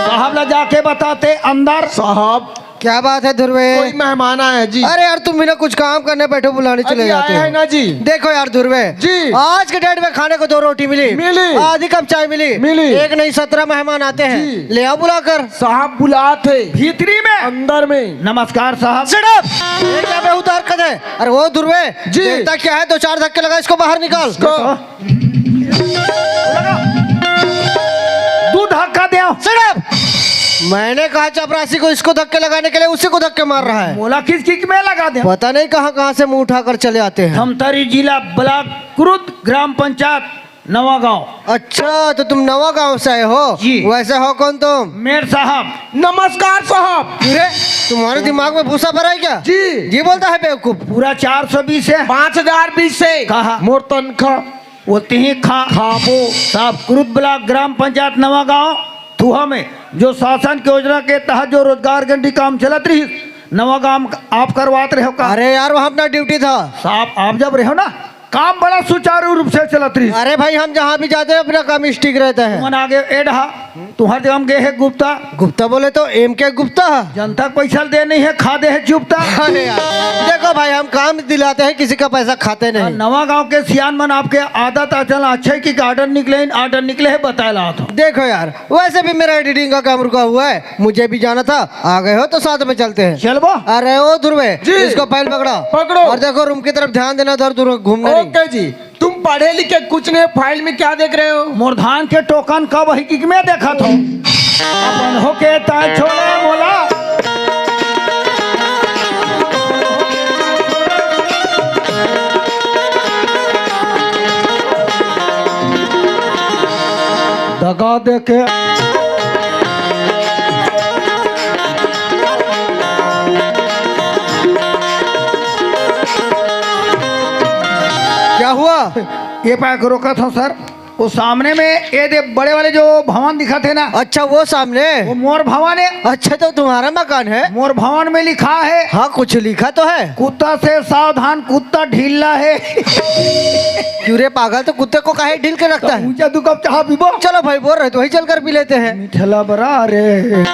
साहब ला जाके बताते अंदर। साहब। क्या बात है ध्रुवे? कोई मेहमान आया है जी। अरे यार, तुम बिना कुछ काम करने बैठो, बुलाने चले अरे जाते आया हो। है ना जी। देखो यार ध्रुवे, जी। आज के डेट में खाने को दो रोटी मिली, मिली। आधी कप चाय मिली, मिली। एक नहीं सत्रह मेहमान आते हैं, जी। ले आओ बुलाकर। साहब बुलाते। भीतरी में। अंदर में। नमस्कार साहब। Shut up! ये क्या बेहूदा हरकत है? अरे वो ध्रुवे, जी। देखता क्या है, दो चार धक्के लगा, इसको बाहर निकाल। इसको दू धक्का दे। Shut up! मैंने कहा चपरासी को, इसको धक्के लगाने के लिए उसी को धक्के मार रहा है। मोला किस किक में लगा दे? पता नहीं कहाँ कहाँ से मुंह उठाकर चले आते हैं। धमतरी जिला, ब्लॉक कुरुद, ग्राम पंचायत नवा गांव। अच्छा, तो तुम नवा गांव से आए हो? जी। वैसे हो कौन तुम? मेर साहब। नमस्कार साहब। अरे, तुम्हारे दिमाग में भूसा भरा है क्या? जी। ये बोलता है बेवकूफ। पूरा चार सौ बीस है। पाँच हजार बीस है। कहा? मोर तनखा। वो तिही खा। खाबो। साहब, कुरुद ब्लॉक, ग्राम पंचायत नवा गांव, तुहा में जो शासन के योजना के तहत जो रोजगार गारंटी काम चलत रही, नवा गांव आप करवात रहे हो का? अरे यार, वहाँ अपना ड्यूटी था। साहब, आप जब रहे हो ना, काम बड़ा सुचारू रूप से चलत रही। अरे भाई, हम जहाँ भी जाते हैं, अपना काम स्टिक रहता है। मन आगे एड हा। तुहर जगह हम गे हे गुप्ता। गुप्ता बोले तो एम के गुप्ता? जनता के पैसा दे नहीं है, खा दे है चुप्ता। अरे यार, देखो भाई, हम काम दिलाते हैं, किसी का पैसा खाते नहीं। नवा गांव के सियान मन आपके आदत आचरण अच्छा है कि आर्डर निकले, आर्डर निकले है, बताए ला तो। देखो यार, वैसे भी मेरा एडिटिंग का काम रुका हुआ है, मुझे भी जाना था। आ गए हो तो साथ में चलते हैं। चलबो। अरे ओ ध्रुवे, जी। इसको फाइल पकड़ा। पकड़ो। और देखो, रूम की तरफ ध्यान देना, उधर दूर घूमना नहीं। ओके जी। तुम पढ़े लिखे कुछ नहीं, फाइल में क्या देख रहे हो? मोर धान के टोकन कब ही कि मैं देखत हूँ। अपन होके ताय छोड़े मोला। दगा देके। क्या हुआ? ये पाय को रोका था सर। वो सामने में ये दे बड़े वाले जो भवन दिखा थे ना। अच्छा, वो सामने? वो मोर भवन है। अच्छा, तो तुम्हारा मकान है? मोर भवन में लिखा है। हाँ, कुछ लिखा तो है। कुत्ता से सावधान, कुत्ता ढीला है। क्यों रे पागल, तो कुत्ते को काहे ढील के रखता है? ऊंचा दू कप चाह पीबो। चलो भाई, बोल रहे तो वही चलकर पी लेते हैं। मिठला बरा रे।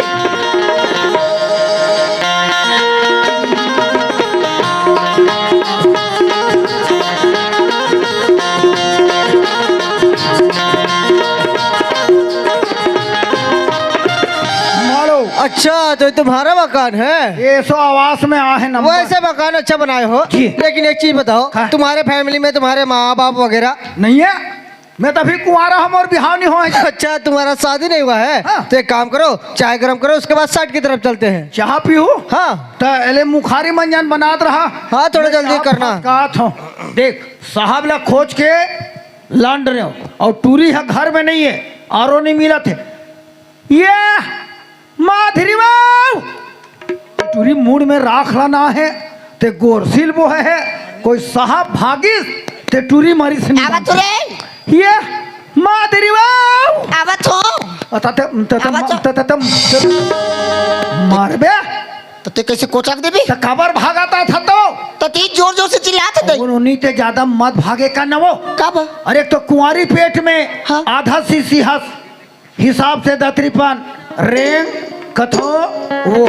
मारो। अच्छा, तो ये तुम्हारा मकान है? ये सो आवास में आ है नंबर। वैसे मकान अच्छा बनाए हो, जी। लेकिन एक चीज बताओ, हाँ। तुम्हारे फैमिली में तुम्हारे माँ बाप वगैरह? नहीं है, मैं तो अभी कुंवारा हूँ और बिहाव नहीं हुआ है। अच्छा, तुम्हारा शादी नहीं हुआ है? हाँ। तो एक काम करो, चाय गरम करो, उसके बाद साइड की तरफ चलते हैं। चाह पीहू? हाँ। तो एले मुखारी मंजन बनात रहा। हाँ, थोड़ा मैं जल्दी चाह करना। पकात हूँ। देख, साहब ला खोज के लान रहे हो और टूरी है घर में नहीं है, आरो नहीं मिलत है। ये माधुरी बाऊ, टूरी मूड में राख लाना है, ते गोरसिल बो है, कोई साहब भागिस, ते टूरी मारी से आवत हो रे। ये माधुरी बाऊ। आवत हो। अ, त, त, त, त, आवत हो। त, त, त, त, मारबे। तो ते कैसे कोचक देबे? त काबर भागाता था तो? तो ते जोर जोर से चिल्लात था। और उन्हीं ते ज्यादा मत भागे का न वो। कब? अरे, एक तो कुंवारी पेट में हाँ। आधा सीसी हस। हिसाब से दतरी पान रेंग कथो वो।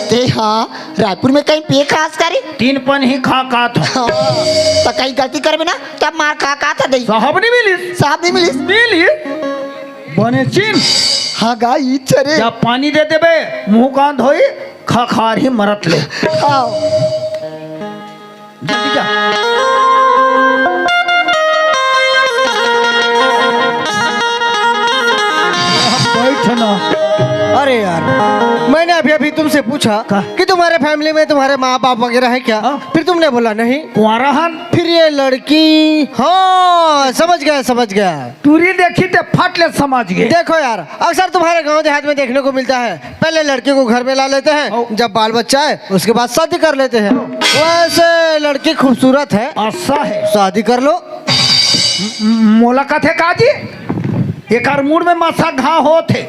ते हाँ, रायपुर में कहीं पिए खास करी? तीन पन ही खा का था। हाँ, तो कहीं गलती करबे ना, तब मार खा का था दई। साहब नहीं मिलिस। साहब नहीं मिलिस। मिलिस। बने चिन। हाँ गा, ई चरे। जब पानी दे देबे, मुंह कान धोई, खा खार ही मरत ले। हाँ। जल्दी जा। बैठ ना। अरे यार, मैंने अभी अभी तुमसे पूछा का? कि तुम्हारे फैमिली में तुम्हारे माँ बाप वगैरह है क्या? हाँ। फिर तुमने बोला नहीं। कुंवारा हन। फिर ये लड़की, हाँ, समझ गया, समझ गया। टूरी देखी ते फट ले समझ गए। देखो यार, अक्सर तुम्हारे गांव देहात में देखने को मिलता है, पहले लड़की को घर में ला लेते हैं, ओ। जब बाल बच्चा है उसके बाद शादी कर लेते हैं। वैसे लड़की खूबसूरत है, अच्छा है। शादी कर लो। म-, मोला कथे का जी, एकर मूड में मसा घा होत हे,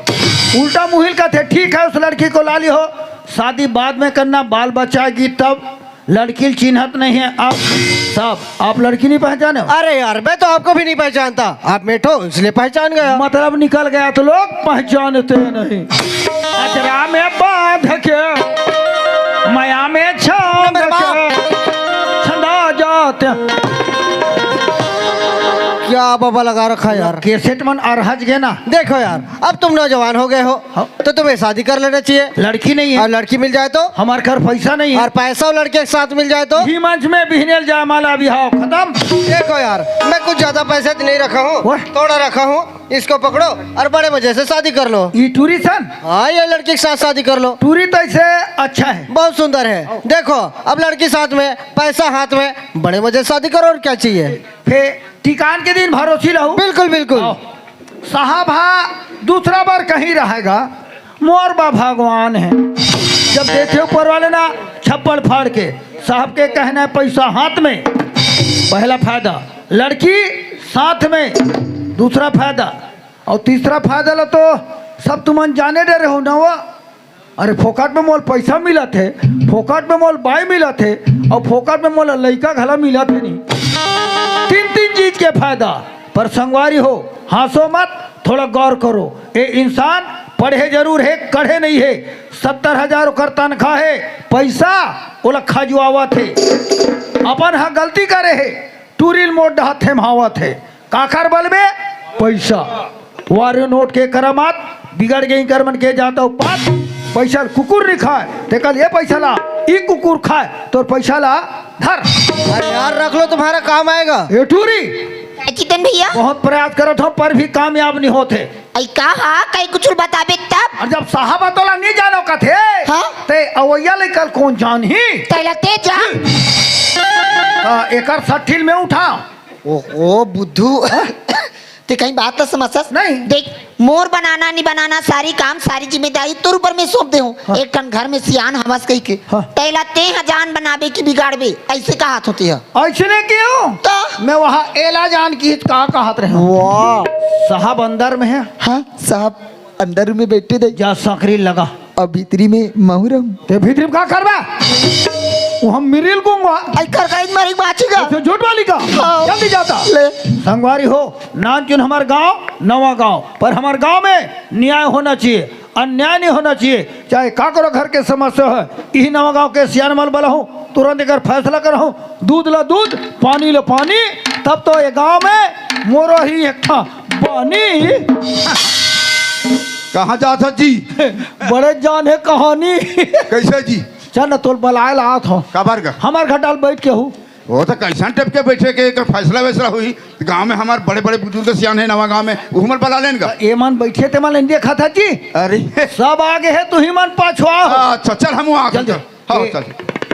उल्टा मुहिल कथे, ठीक है उस लड़की को ला ली हो, शादी बाद में करना, बाल बच्चा की तब। लड़की ल चिन्हत नहीं है आप साहब, आप लड़की नहीं पहचाने हो? अरे यार, मैं तो आपको भी नहीं पहचानता। आप मेठो, इसलिए पहचान गया। मतलब निकल गया तो लोग पहचानते नहीं। अजरा में बांध के, माया में छांद नंबर के, बाप। छंदा जाते। क्या बाबा लगा रखा है यार। कैसेट मन अरहज गे ना। देखो यार, अब तुम नौजवान हो गए हो, हाँ। तो तुम्हें शादी कर लेना चाहिए। लड़की नहीं है। और लड़की मिल जाए तो? हमारे घर पैसा नहीं है। और पैसा वो लड़के के साथ मिल जाए तो? ही मंच में बिहनेल जयमाला बिहाव खत्म। देखो यार, मैं कुछ ज्यादा पैसे तो नहीं रखा हूँ, वाह। थोड़ा रखा हूँ, इसको पकड़ो और बड़े मजे से शादी कर लो। ई टूरी सन? हाँ, ये लड़की के साथ शादी कर लो। टूरी तो ऐसे अच्छा है। बहुत सुंदर है। देखो, अब लड़की साथ में, पैसा हाथ में, बड़े मजे से शादी करो, और क्या चाहिए? फे टिकान के दिन भरोसी रहू। बिल्कुल, बिल्कुल। आओ। साहब हा दूसरा बार कहीं रहेगा, मोर बा भगवान है। जब देखे ऊपर वाले ना छप्पड़ फाड़ के, साहब के कहना है पैसा हाथ में, पहला फायदा, लड़की साथ में, दूसरा फायदा, और तीसरा फायदा ला तो सब तुमन जाने डरे हो ना वो। अरे फोकट में मोल पैसा मिलत हे, फोकट में मोल बाई मिलत हे, और फोकट में मोल लइका घला मिलत हे नहीं। तीन तीन चीज के फायदा। पर संगवारी हो, हाँसो मत, थोड़ा गौर करो। ए इंसान पढ़े जरूर हे, कढ़े नहीं हे। सत्तर हजार ओकर तनखा हे, पैसा ओला खजुआवत हे। अपन हा गलती करे हे, टूरिल मोट डहा थेम्हावत हे। काखर बल में? पैसा। वारे नोट के करामात बिगड़ गई, कर मन के जाता हूँ पात। पैसा ल कुकुर नहीं खाए, ते कल ये पैसा ला, ई कुकुर खाए, तोर पैसा ला धर। अरे यार, रख लो, तुम्हारा काम आएगा। ए टूरी, चितन भैया। बहुत प्रयास करत हो, पर भी कामयाब नहीं होते। आई का हा, कई कुछ बताबे तब? और जब साहब तोला नहीं जानो कथे, हाँ? ते अवैया ले कल कौन जानही? तैला ते जा। हाँ, एकर सट्ठिल में उठा। ओ, ओ बुद्धू, ते कहीं बात तो समझस? नहीं। देख, मोर बनाना नहीं बनाना, सारी काम, सारी जिम्मेदारी तोर ऊपर में सौंप दे हूँ। हाँ। एक ठन घर में सियान हवस कही के, हाँ। तैला ते ह जान बनाबे की बिगाड़बे, ऐसे कहा होती है। ऐसे नहीं क्यों? तो? मैं वहाँ एला जान की का कहत रहे हूँ। वाह। साहब अंदर में है। हाँ, साहब अंदर में बैठे दे। जा सकरी लगा। अब भीतरी में महू रहूं। ते भीतरी में का करबा? वो हम मिरिल गुंगवा। आई कर का मारी बाची का। तो झूठ वाली का? हाँ। जल्दी जाता। ले। संगवारी हो, नानचुन हमार गांव, नवा गांव, पर हमार गांव में न्याय होना चाहिए, अन्याय नहीं होना चाहिए। चाहे का करो, घर के समस्या है, यही नवा गांव के सियान मन बला हूँ, तुरंत एकर फैसला करहूँ। दूध ला दूध, पानी ला पानी, तब तो ये गांव में मोरो ही एक ठा बानी। कहाँ जात हस जी? बड़े जान है कहानी। कैसे जी? चल न, तोल बलाए ला आत हो। काबर का? हमार घर डाल बैठ के हूँ। वो तो कैसन टेप के बैठे के एक फैसला वैसला हुई। गांव में हमार बड़े बड़े बुजुर्ग सियान है नवा गांव में, वो हमर बला लेन का। ए मन बैठे ते मन लेन देखा था जी। अरे। सब आगे है, तू ही मन पाछुआ हो। अच्छा, चल हम आ चल, चल। हाँ, ए, चल।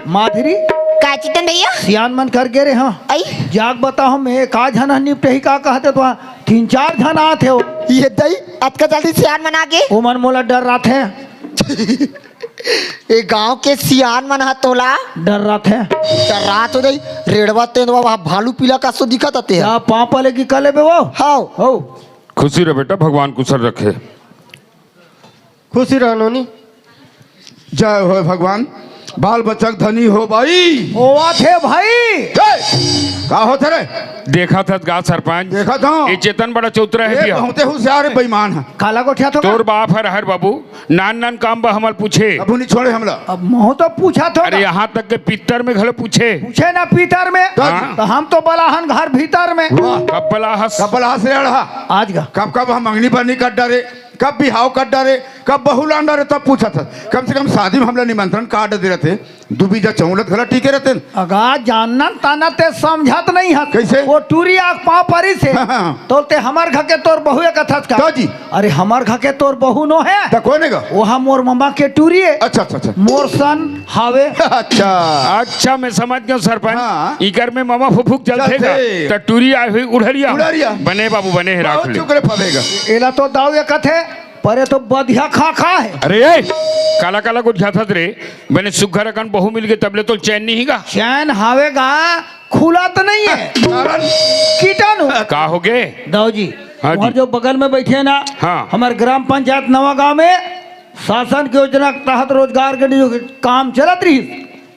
माधुरी। का चितन भैया? सियान मन कर गे रे, हाँ। आई? जाग बताओ, मैं का झन ह निपटही का कहते तो तीन चार झन आत हे। ये दई, अतका जल्दी सियान मन आगे? ओ मन मोला डर रहा थे। ए गांव के सियान मन ह तोला डर रहा थे। डर रहा तो दई, रेड़वा तेंदवा वहाँ भालू पीला का सो दिखत आते हैं। क्या पापा लेगी कले बे वो? हाओ। हो। खुशी रह बेटा, भगवान कुशल रखे। खुशी रह नोनी। जय हो भगवान, बाल बच्चा के धनी हो भाई। होवत हे भाई। जय। का होत रे? देखत हस गा सरपंच, देखत हूँ। ये चेतन बड़ा चौतरा है ये भैया। बहुते होशियार है, बेईमान है। काला गोठिया तो तोर बाप हर हर बाबू, नान नान काम बा हमल पूछे। कभू नहीं छोड़े हमला। अब महू तो पूछा थो अरे ना। यहाँ तक के पित्तर में घलो पूछे। पूछे ना पित्तर में। हाँ। तो हम तो बलाहन घर भीतर में। वाह। कब बलाहस? कब बलाहस रे अड़हा? आज का। कब कब हम मंगनी बरनी कर डरे। कब बिहाव कर डारे, कब बहू लान डारे, तब पूछत हस। कम से कम शादी में हमला निमंत्रण कार्ड दे रहते, दू बीजा चौलत घला टीके रहते। अगा जानन ताना ते समझत नहीं हस। कैसे? वो टूरी आग पाँव परी से। हाँ, हाँ। तो ते हमर घर के तोर बहू एक कथस का? तो जी। अरे हमर घर के तोर बहू नो है। तो कौन है गा? वो हम मोर ममा के टूरी है। अच्छा, अच्छा, अच्छा। मोर सन हावे। अच्छा। अच्छा, मैं समझ गया सरपंच। हाँ। इकर में ममा फुफुक चलते चलते। का। तो टूरी आई हुई उड़हरिया। उड़हरिया। बने बाबू, बने है, राख बहुत ले। चुकरे फबेगा। एला तो दाऊ ये कथे, परे तो बधिया खा खा है। अरे ए, काला काला गोठियाथस रे, बने सुग्घर अकन बहू मिल गे तबले तो चैन नहीं गा। चैन हावेगा, खुला तो नहीं है। कारण? कीटाणु। का हो गे? दाऊ जी, हाँ जी। जो बगल में बैठे हैं ना, हाँ। हमारे ग्राम पंचायत नवा गांव में शासन की योजना के तहत रोजगार के लिए जो काम चलत रही,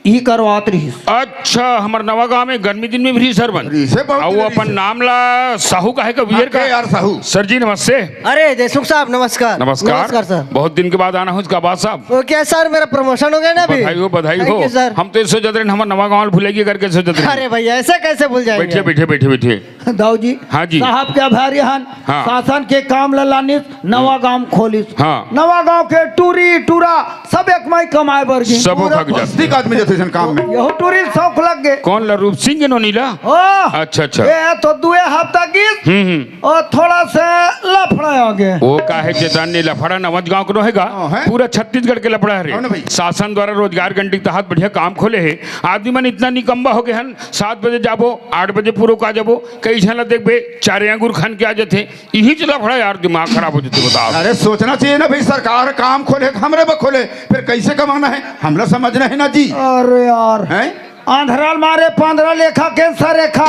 इही करवात रहिस। अच्छा, हमर नवा गांव में गर्मी दिन में भी रहिस सरपंच। रहिस हे, बहुत अउ दिन अपन रहिस हे। नाम ला साहू काहे का, वियर का? के आर साहू। सर जी, नमस्ते। अरे, देशमुख साहब, नमस्कार। नमस्कार। नमस्कार, सर। बहुत दिन के बाद आना हो, का बात साहब? वो क्या सर, मेरा promotion हो गया ना अभी। बधाई हो, बधाई Thank हो। You, sir. हम तो ये सोचत रहे, हमर नवा गांव भुलाइगे करके सोचत रहे। अरे भैया, ऐसा कैसे भूल जाएंगे? बैठिए, बैठिए, बैठिए, बैठिए। दाऊ जी, हाँ जी। साहब के आभारी हन, हाँ। शासन के काम ला लानिस, नवा गांव खोलिस। हाँ। नवा गांव के टूरी, टूरा, सब एक माई कमाए बर गिन। सबो पूरा भाग जात। बस्ती का आदमी जाथे जन काम में। यहू टूरी शौक लग गे। कौन ला, रूप सिंह के नोनी ला? ओ। अच्छा, अच्छा। ये तो दुए हफ्ता गिस। हम्म, हम्म। और थोड़ा सा लफड़ा आ गे। वो काहे चेतन ने लफड़ा नवज गांव के नो हे गा? हाँ, है। पूरा छत्तीसगढ़ के लफड़ा हे रे। हाँ ना भाई। शासन द्वारा रोजगार गारंटी के तहत बढ़िया काम खोले हे। आदमी मन इतना निकम्मा हो गे हन, सात बजे जाबो, आठ बजे पूरा का जाबो, कई झन ला देखबे, चारे अंगूर खन के आ जाथे। इही च लफड़ा यार, दिमाग खराब हो जाथे, बताओ। अरे सोचना चाहिए ना भाई, सरकार काम खोले तो हमरे बर खोले, फिर कैसे कमाना है, हमला समझना है ना जी। अरे यार, हैं? आंधरा ल मारे पांधरा लेखा के सरेखा,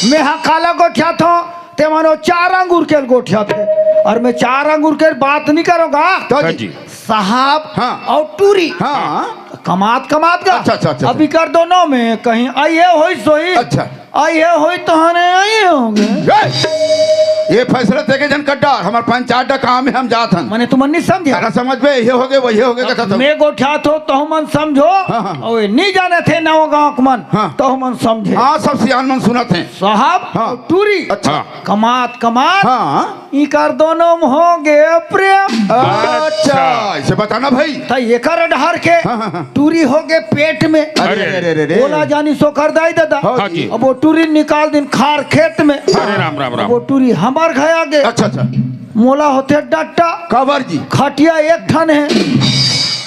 मेहा काला गोठियाथों, ते मनो चार अंगूर के ल गोठियाथे, और मैं चार अंगूर के बात नहीं करूंगा। तो हाँ जी। जी। साहब हाँ। और टूरी हाँ। कमात कमात गा। अच्छा, अच्छा, अच्छा, अभी अच्छा। कर दो नौ में कहीं आई है होई सोई। अच्छा। आई है होई तो हने आई होंगे। ए, ये फैसला तेके जन कर डार, हमार पंचायत का काम है, हम जात हन। मने तुमन नहीं समझे। सारा समझ में ये हो गए, वही हो गए, कथा तो। मैं गोठियाथों, तो मन समझो। हाँ, हाँ। और ये नहीं जाने थे नवा गांव के मन, हाँ। तो मन समझे। हाँ, सब सियान मन सुनत हैं। साहब, हाँ। टूरी। अच्छा। हाँ। कमात कमात। हाँ। इकर दोनों में हो गए प्रेम। अच्छा, अच्छा। इसे बताना भाई। त एकर डहर के हाँ, हाँ, हाँ। टूरी हो गए पेट में। अरे, अरे, अरे, अरे, अरे। ओला जानी सोकर दाई दादा। हाँ हाँ जी। जी। अब वो टूरी निकाल दिन खार खेत में। अरे राम, राम, अब राम। वो टूरी हमार घर आ गए। अच्छा, अच्छा। मोला होथे डट्टा। काबर जी? खटिया एक ठन है।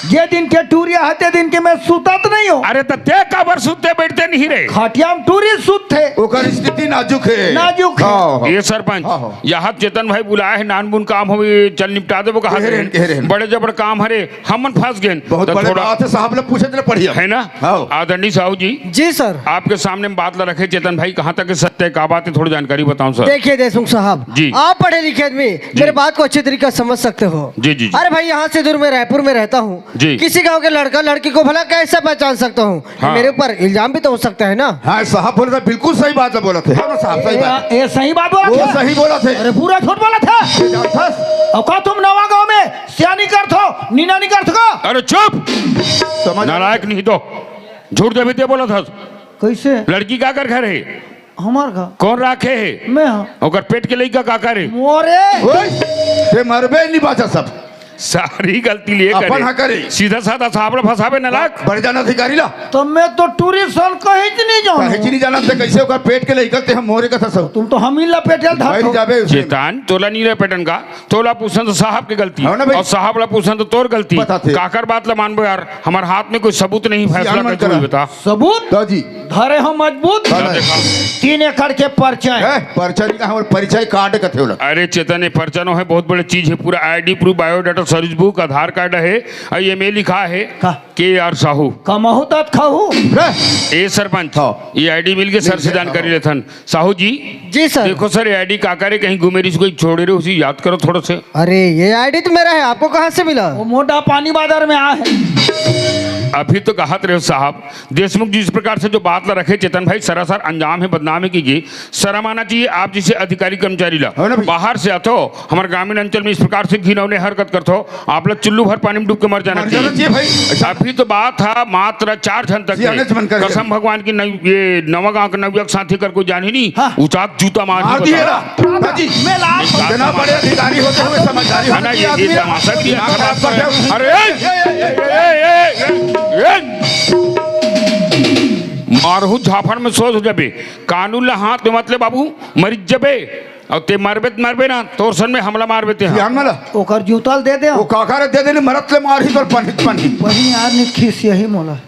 जे दिन के टूरिया है, ते दिन के मैं सुतत नहीं हो। अरे त ते काबर सुतते बैठते नहीं रे? खटिया में टूरी सुतथे। ओकर स्थिति नाजुक है। नाजुक है। हाँ, हाँ। ये सरपंच, हाँ, हाँ। यहाँ चेतन भाई बुलाए हे, नानमुन काम हो, ये चल निपटा देबो कहा कहे थे। रहन, कहे रहन। बड़े जबर काम हरे, हमन फंस गए। बहुत त बड़े थोड़ा बात है, साहब ले पूछे तेरे पढ़िया। है ना? हाँ। आदरणीय साहू जी, जी सर। आपके सामने में बात ला रखे चेतन भाई, कहाँ तक सत्य है, का बात है, थोड़ी जानकारी बताओ सर। देखिए देशमुख साहब, जी। आप पढ़े लिखे आदमी, जी। मेरे बात को अच्छे तरीके से समझ सकते हो। जी, जी, जी। अरे भाई, यहाँ से दूर मैं रायपुर में रहता हूँ। जी। किसी गांव के लड़का लड़की को भला कैसे पहचान सकता हूँ? हाँ। मेरे ऊपर इल्जाम भी तो हो सकता है ना। हाँ, साहब बोला था, बिल्कुल सही बात बोला थे। हाँ ना साहब, सही बात। ये, ये सही बात बोला वो था। सही बोला थे। अरे पूरा झूठ बोला था। जानथस? और का तुम नवा गांव में सियानी करथो, नीना नहीं कर सको? अरे चुप। समझ नालायक नहीं तो। झूठ जब इतने बोला था। कैसे? लड़की का कर घर है? हमार घर। कौन राखे है? मैं हाँ। ओकर पेट के लइका का करे? मोरे। ओए, ते मरबे नहीं बाचा सब। सारी गलती लिए अपन करे। हा करे। सीधा साधा साहब ला फंसावे नालायक। बड़े जान अधिकारी ला। तो मैं तो टूरी सन कहीं च नहीं जानूं। कहीं च नहीं जानत ते कैसे ओकर पेट के लइका ते हम मोरे कथा सब। तुम तो हम ही लपेटे धर बैठ दो। जाबे उसे। चेतन, तोला नहीं लपेटन का, तोला पूछन तो साहब के गलती। हाँ ना भाई। और साहब ला पूछन तो तोर गलती। बताते। काकर बात ला मानबो यार, हमार हाथ में कोई सबूत नहीं, फैसला सियान मन कर तू ही करा। बता। सबूत? तो जी। धरे हो मजबूत। हाँ। तीन एकड़ के परिचय। ए, परिचय नहीं कहा, हमारे परिचय कार्ड कथे होला। अरे चेतन, ये परिचय नो है, बहुत बड़े चीज है, पूरा ID proof, biodata, service book, Aadhaar card है, और ये में लिखा है का? के आर साहू। कमहू तत खाहू। ए सरपंच, हाँ। ये आईडी मिल के सर से जानकारी लेथन। साहू जी। जी सर। देखो सर, ये आईडी काकर हे, कहीं घूमे रही कोई छोड़े रहे, उसी याद करो थोड़ा से। अरे, ये आईडी तो मेरा है, आपको कहाँ से मिला? वो मोटा पानी बाजार में आ है। अभी तो कहत रहे हो साहब, देशमुख जी इस प्रकार से जो बात ला रखे, चेतन भाई सरासर अंजाम है, बदनाम है कि ये शर्म आना चाहिए आप जैसे अधिकारी कर्मचारी ला। हो ना भाई। बाहर से आथो, हमारे ग्रामीण अंचल में इस प्रकार से घिनौने हरकत करथो, आप ला चुल्लू भर पानी में डूब के मर जाना मर जाना चाहिए। चाहिए भाई। अभी तो बात था मात्र चार झन तक के। सियाने मन कर कसम भगवान की, नहीं, ये नवा गांव के नवयुवक साथी कर कोई जान ही नहीं, हाँ। उचात जूता मार मार ही दिए बता। ला। दादी, मैं लाल एक बात इतना समझ बड़े अधिकारी होते हुए समझदारी है ना, होना ये, चाहिए ये आदमी। तमाशा भी दिमाग अच्छा खराब बात कर कर। रहे हो। अरे, ए, ए, ए, ए, ए, ए। मारहू झापड़ में सोच हो जाबे। कानून ला हाथ में मत ले बाबू, मरिच जबे। और ते मरबे त मरबे ना, तोर सन में हमला मारबे ते, हाँ। सियान मला। ओकर जूता ल दे दे। वो काका रे दे दे, नहीं मरत ले मार ही कर पनहित पनहित। वही यार ने खीस यही मोला।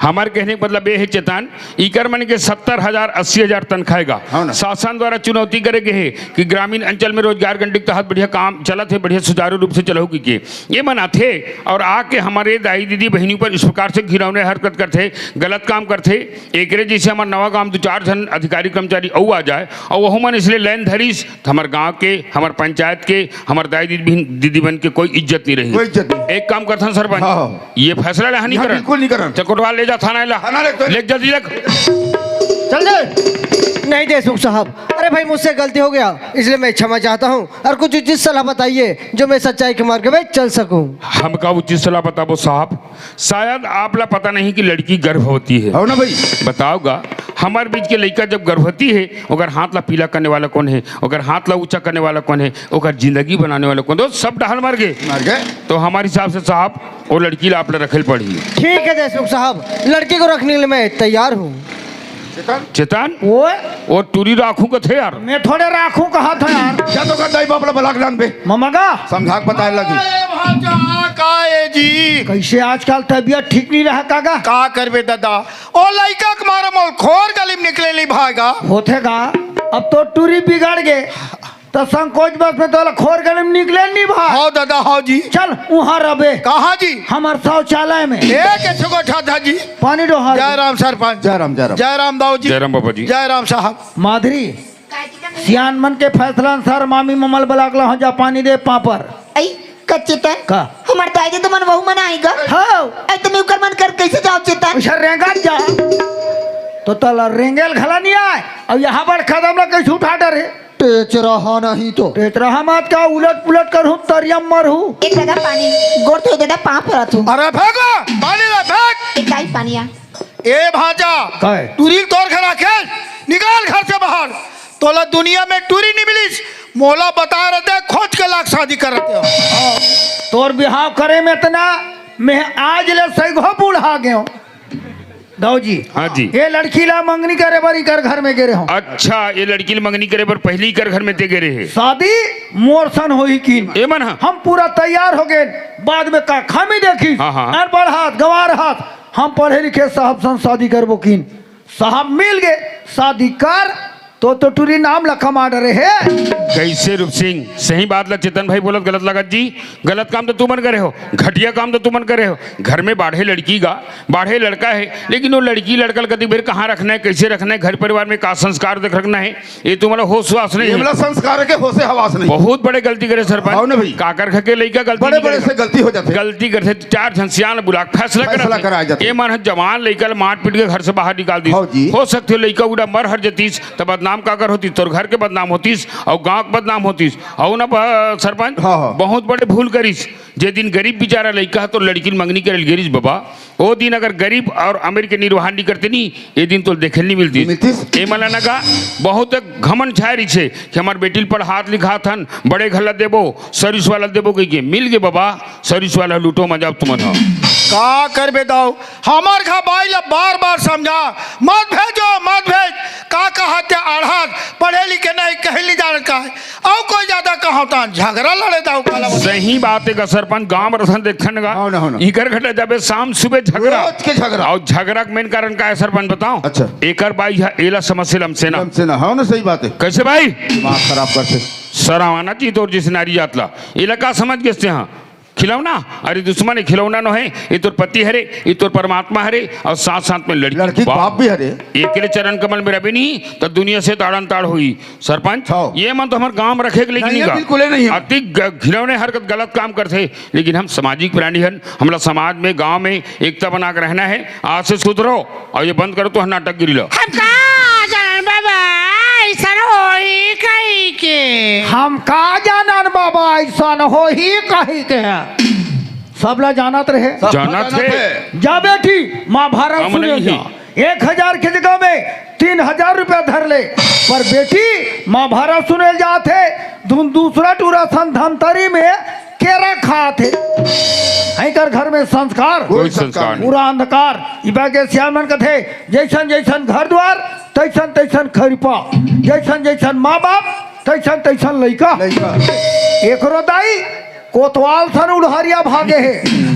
हमार कहने का मतलब ये है चेतन, इकर मन के सत्तर हजार, अस्सी हजार तनख्वाह हे गा। हाँ ना। शासन द्वारा चुनौती करे गए है कि ग्रामीण अंचल में रोजगार गारंटी के तहत बढ़िया काम चलत है, बढ़िया सुचारू रूप से चलहू की के। ये मन आथे और आके हमारे दाई दीदी बहनी पर इस प्रकार से घिनौने हरकत करथे, गलत काम करथे। एकरे जैसे हमार नवा गांव दो चार झन अधिकारी कर्मचारी अउ आ जाए और वहू मन इसलिए लाइन धरिस, तो हमार गांव के, हमार पंचायत के, हमार दाई दीदी बहन, दीदी बहन के कोई इज्जत नहीं रही। कोई इज्जत नहीं। एक काम करथन सरपंच, हाँ, हाँ। ये फैसला ला नहीं हाँ, करन। बिल्कुल नहीं करन। चकोटवा ले थाना ला। थाना ले, तो ले, जल्दी ले। चल दे। नहीं देशमुख साहब, अरे भाई, मुझसे गलती हो गया, इसलिए मैं क्षमा चाहता हूँ। और कुछ उचित सलाह बताइए जो मैं सच्चाई के मार्ग में चल सकूँ। हमका उचित सलाह बताबो साहब, शायद आप ला पता नहीं कि लड़की गर्भवती है। हो ना भाई। बताओगा, हमारे बीच के लड़का जब गर्भवती है, ओकर हाथ ला पीला करने वाला कौन है, ओकर हाथ ला ऊंचा करने वाला कौन है, ओकर जिंदगी बनाने वाला कौन है, वो सब डहल मर गए। मर गए। तो हमारे हिसाब से साहब, वो लड़की ला आप ला रखे ल पड़ही। ठीक है देशमुख साहब, लड़की को रखने के लिए मैं तैयार हूँ। चेतन? चेतन? ओए? वो टूरी राखू कथे यार। मैं थोड़े राखू कहा था यार। जा तो कर दाई बाप ला बलाक लान बे। ममगा? समझा के बताए लगी। अरे भांजा, का ए जी? कैसे आजकल तबीयत ठीक नहीं रहा कागा? का करबे दादा? ओ लइका के मारे मोल खोर गली में निकले ली भागा। होथे गा। अब तो टूरी बिगड़ गे। त संकोच बस में तोला खोर गली में निकले नहीं भा। हौ दादा, हौ जी। चल, उहाँ रबे। कहाँ जी? हमर शौचालय में। ए, के छुगो ठाठा जी। पानी डोहा। जय राम सरपंच। जय राम, जय राम। जय राम दाऊ जी। जय राम बाबा जी। जय राम साहब। माधुरी, सियान मन के फैसला अनुसार मामी ममल बलाक ला हो जा पानी दे पापर। आई, का चेतन? का? हमर दाई दे तो मन वहू मन आई गा। हौ। आई तो मैं उकर मन कर कैसे जाओ चेतन? उसे रेंगत जा। तो तला रेंगेल घला नहीं आए। अब यहाँ पर कदम ला कैसे उठा डरे? टेच रहा नहीं तो। टेच रहा मत का, उलट पुलट करहूँ, तरियम मरहूँ। एक दादा पानी, गोड़ धोए दादा, पाँव परत हूँ। अरे फेंको, पानी ला फेंक। एक दाई पानी आ। ए भांजा, काय? टूरी ल तोर घर आके निकाल घर से बाहर। तोला दुनिया में टूरी नहीं मिलिस, मोला बता रहते, खोज के लाख शादी कर रहते हो। तोर बिहाव करे में इतना, मैं आज ले सैगो बूढ़ा गयो। दाऊ जी। हाँ जी। ये लड़की ला मंगनी करे बर इकर घर में गे रहे हो। अच्छा, ये लड़की ला मंगनी करे बर पहली इकर घर में ते गे रहे। शादी मोर सन होही किन। ए मन हा। हम पूरा तैयार हो गए। बाद में का खामी देखी। हाँ, हाँ। अनपढ़ हाथ, गंवार हाथ। हम पढ़े लिखे साहब सन शादी करबो किन। साहब मिल गए, शादी कर। तो, तो टूरी नाम ला कमा डरे हे। कैसे रूप सिंह, सही बात ला चेतन भाई बोलत गलत लागत जी। गलत काम तो तुमन करे हो, घटिया काम तो तुमन करे हो। घर में बाढ़े लड़की गा, बाढ़े लड़का है, लेकिन वो लड़की लड़का ल कतिक बेर कहाँ रखना है, कैसे रखना है, घर परिवार में का संस्कार देख रखना है, ये तुम्हारा होश वास नहीं ये है। वाला संस्कार के होशे हवास नहीं। बहुत बड़े गलती करे सरपंच। आओ ना भाई। काकर घर के लइका गलती बड़े नहीं बड़े करे। से गलती हो जाते। गलती करथे, चार झन सियान बुला के फैसला फैसला कराथे। कराए जाथे। ये मन ह जवान लइका ल मारपीट के घर से बाहर निकाल दिस। हाँ जी। हो सकथे लइका उड़ा मर हर जतीस, त बदनाम काकर होतीस, तोर घर के बदनाम होतीस, अउ गांव के बदनाम होतीस, अउ ना ब-, सरपंच हाँ, हाँ। बहुत बड़े भूल करिस। जे दिन गरीब बेचारा लइका ह तो लड़की ल मंगनी करे ल गिरिस बाबा, ओ दिन अगर गरीब और अमीर के निर्वाह नहीं करते नहीं, ये दिन तो देखे नहीं मिलती। नहीं मिलती। ए मला ना का बहुत एक घमंड छाय रही छे कि हमार बेटी ल पढ़ात लिखात हन, बड़े घर ला देबो, सर्विस वाला देबो कह के मिल गए बाबा, सर्विस वाला लूटो मजा तुमन हो। का करबे दाऊ, हमार घर बाई ला बार बार समझा, मत भेजो, मत भेज। का कहा ते आढ़ात, पढ़े लिखे नहीं, कहीं नहीं जानत का है। अउ कोई ज्यादा कहा तो झगड़ा लड़े दाऊ काला बता। सही बात है का सरपंच, गांव में रसन देखन गा। हाँ ना, हाँ ना। इकर घटा जाबे शाम सुबह झगड़ा। रोज के झगड़ा। अउ झगड़ा के मेन कारण का है सरपंच बताओ? अच्छा। एकर बाई है एला समस्या लमसेना। लमसेना, हाँ ना, सही बात है। कैसे भाई? दिमाग खराब करते। सरावाना जी तोर जिस नारी जात ला। एला का समझ गेस ते हाँ? खिलौना? अरे दुश्मन है, खिलौना नो है। ये तोर पति हरे, ये तोर परमात्मा हरे, और साथ साथ में लड़की लड़की के बाप। बाप भी हरे। एकरे चरण कमल में रबे नहीं, तो दुनिया से ताड़न ताड़ होई। सरपंच, हाँ। ये मन तो हमारे गांव में रखे के लेकिन नहीं, नहीं ये गा। बिल्कुल ही नहीं है। अति ग-, घिनौने हरकत गलत काम करथे, लेकिन हम सामाजिक प्राणी हन, हमला समाज में, गांव में एकता बना के रहना है। आज से सुधरो और ये बंद करो तो हम नाटक गिरी लो। हम का जानन बाबा, ऐसन होही कही के। हम का जानन बाबा, ऐसन होही कही के। सबला जानत रहे। सब जानत जानत हे। हे। जा बेटी, महाभारत हम सुने नहीं जा। ही। एक हजार के जगह में तीन हजार रुपया धर ले, पर बेटी, महाभारत सुने ल जात हे, धुन दूसरा टूरा सन धमतरी में केरा खात हे। हई कर घर में संस्कार, कोई संस्कार नहीं। पूरा अंधकार। इबा के सियान मन कथे, जैसन जैसन घर द्वार, तैसन तैसन खैरपा, जैसन जैसन माँ बाप, तैसन तैसन लइका। लइका। एकरो दाई कोतवाल सन उड़हरिया भागे हे।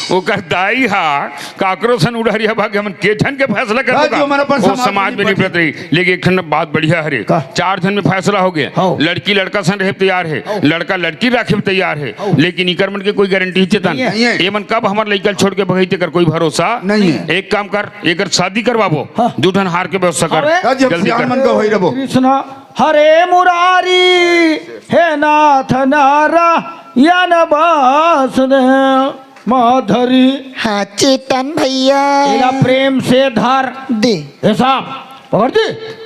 ओकर दाई हा काकरो सन उड़हरिया भागे, हमन के झन के फैसला करबो हाँ जी, का? हमन अपन वो समाज समाज में में निपटत रही। लेकिन एक ठन बात बढ़िया हरे, का? चार झन में फैसला हो गया। हाँ। लड़की लड़का सन रहे तैयार है, हाँ। लड़का लड़की राखे तैयार है, हाँ। लेकिन इकर मन के कोई गारंटी चेतन नहीं है। नहीं है। ये मन कब हमर लइका छोड़ के भगई तेकर कोई भरोसा नहीं है। एक काम कर, एकर शादी करवाबो, हाँ। दू ठन हार के व्यवस्था कर। अबे। हाँ जी, हम जल्दी सियान कर। मन का होई रबो। कृष्णा, हरे मुरारी, हे नाथ नारायण वासुदेव। माधरी। हाँ, चेतन भैया। एला प्रेम से धर। दे। ये साहब, पकड़ दे।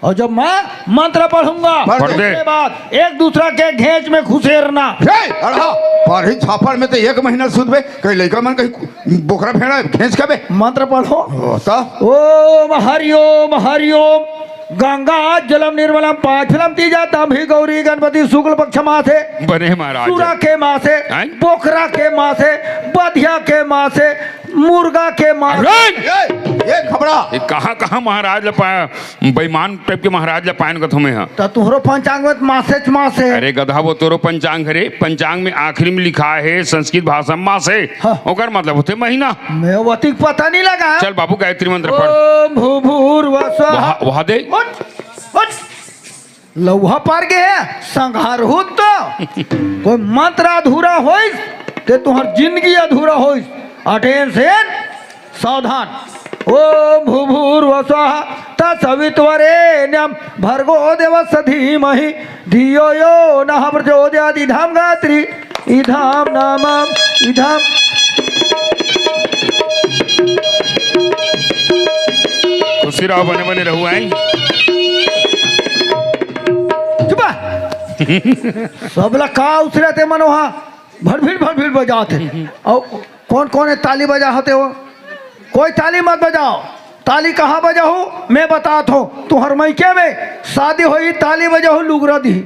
और जब मैं मंत्र पढ़ूंगा, पढ़ दे। उसके बाद एक दूसरा के घेंच में घुसेरना। हे, अड़हा, पढ़ी झापड़ में तो एक महीना सुतबे, कहीं लइका मन कहीं बोकरा भेड़ा घेंच के बे। मंत्र पढ़ो। ओ, तो? ओम हरि ओम हरि ओम। गंगा जलम निर्मलम पाठलम तीजा तम ही गौरी गणपति शुक्ल पक्ष मासे। बने महाराज। सुरा के मासे, हैं? बोकरा के मासे, बधिया के मासे, मुर्गा के मासे। अरे! ये, ये खबड़ा। ये कहाँ, कहाँ महाराज ल पाया? बेईमान टाइप के महाराज ल पायन कथों में हा। त तुहरो पंचांग में मासे च मासे। अरे गधा, वो तोरो पंचांग हरे। पंचांग में आखिरी में लिखा है संस्कृत भाषा में मासे। हाँ। ओकर मतलब होथे महीना। मैं वतिक पता नहीं लगा। चल बाबू, गायत्री मंत्र पढ़। ओम भू भूर्व स्वाहा। वहा, वहा दे। उठ, उठ। लौहा पार गे हे, संघारहू तो। कोई मंत्र अधूरा होइस, ते तुहर जिंदगी अधूरा होइस। अटेंशन, सावधान। ओम भूर्भुवः स्वः तत्सवितुर्वरेण्यं भर्गो देवस्य धीमहि धियो यो नः प्रचोदयात्। इदं गायत्री, इदं नाम, इदं। खुशी रहो, बने बने रहू, आए। चुप। सबला का उसरते मनोहा। भड़भिड़ भड़भिड़ बजात हे। अउ कोन कोन हे ताली बजात हे वो? कोई ताली मत बजाओ। ताली कहाँ बजाहू? मैं बतात हूँ। तुहर मइके में शादी होही, ताली बजाहू, लुगरा दिही।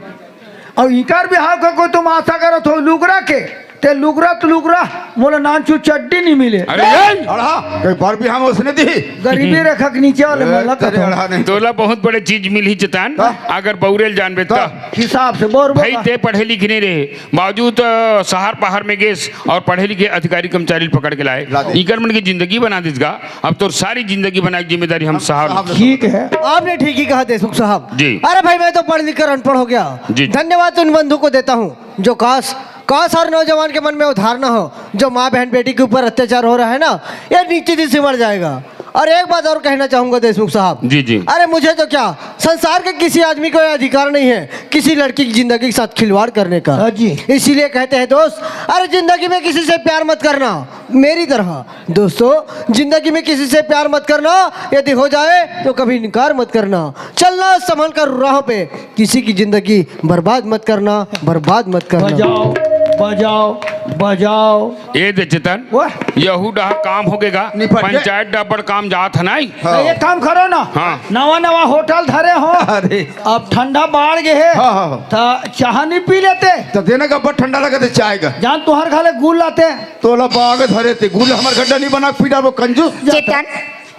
अउ इकर बिहाव का कोई तुम आशा करत हो लुगरा के, ते लुगरा तो लुगरा, मोला नानचू चड्डी नहीं मिले। अरे ये अड़हा, कई बर बिहाव में उसने दी। गरीबी रेखा के नीचे वाले ए, मन ला तेरे कथो। अड़हा नहीं। तोला बहुत बड़े चीज मिलही चेतन, हाँ। अगर बउरेल जानबे त। हिसाब से बउर भाई, बउर। ते पढ़े लिखे नहीं रहे, बावजूद, अ, शहर पहाड़ में गेस और पढ़े लिखे अधिकारी कर्मचारी पकड़ के लाए। ला दे। इकर मन की जिंदगी बना दिस गा। अब तोर सारी जिंदगी बनाए की जिम्मेदारी हम हम साहब साहब ठीक है। आपने ठीक ही कहा देशमुख साहब। जी। अरे भाई, मैं तो पढ़ लिख कर अनपढ़ हो गया। जी। धन्यवाद उन बंधु को देता हूँ जो काश, काश हर नौजवान के मन में वो धारणा हो, जो माँ बहन बेटी के ऊपर अत्याचार हो रहा है ना, ये निश्चित ही सिमट जाएगा। और एक बात और कहना चाहूंगा देशमुख साहब। जी, जी। अरे मुझे तो क्या, संसार के किसी आदमी को यह अधिकार नहीं है किसी लड़की की जिंदगी के साथ खिलवाड़ करने का। हाँ जी। इसीलिए कहते हैं दोस्त, अरे जिंदगी में किसी से प्यार मत करना, मेरी तरह। दोस्तों, जिंदगी में किसी से प्यार मत करना, यदि हो जाए तो कभी इनकार मत करना। चलना संभल कर राह पे, किसी की जिंदगी बर्बाद मत करना, बर्बाद मत करना। बजाओ, बजाओ, बजाओ। ए दे चेतन, वाह। यहू डहा काम हो गेगा, निपट गए। पंचायत डहा बड़ काम जात है नाई। हाँ। तो एक काम करो ना, हाँ। नवा नवा होटल धरे हो, अरे। अब ठंडा बाढ़ गए है, हाँ, हाँ, हाँ। तो चाह नहीं पी लेते? तो देने का बहुत ठंडा लगे थे चाय का। जान तुहर घाले गुल लाते। तोला बाग धरे ते गुल हमर गड्ढा नहीं बना पीटा वो कंजूस। चेतन,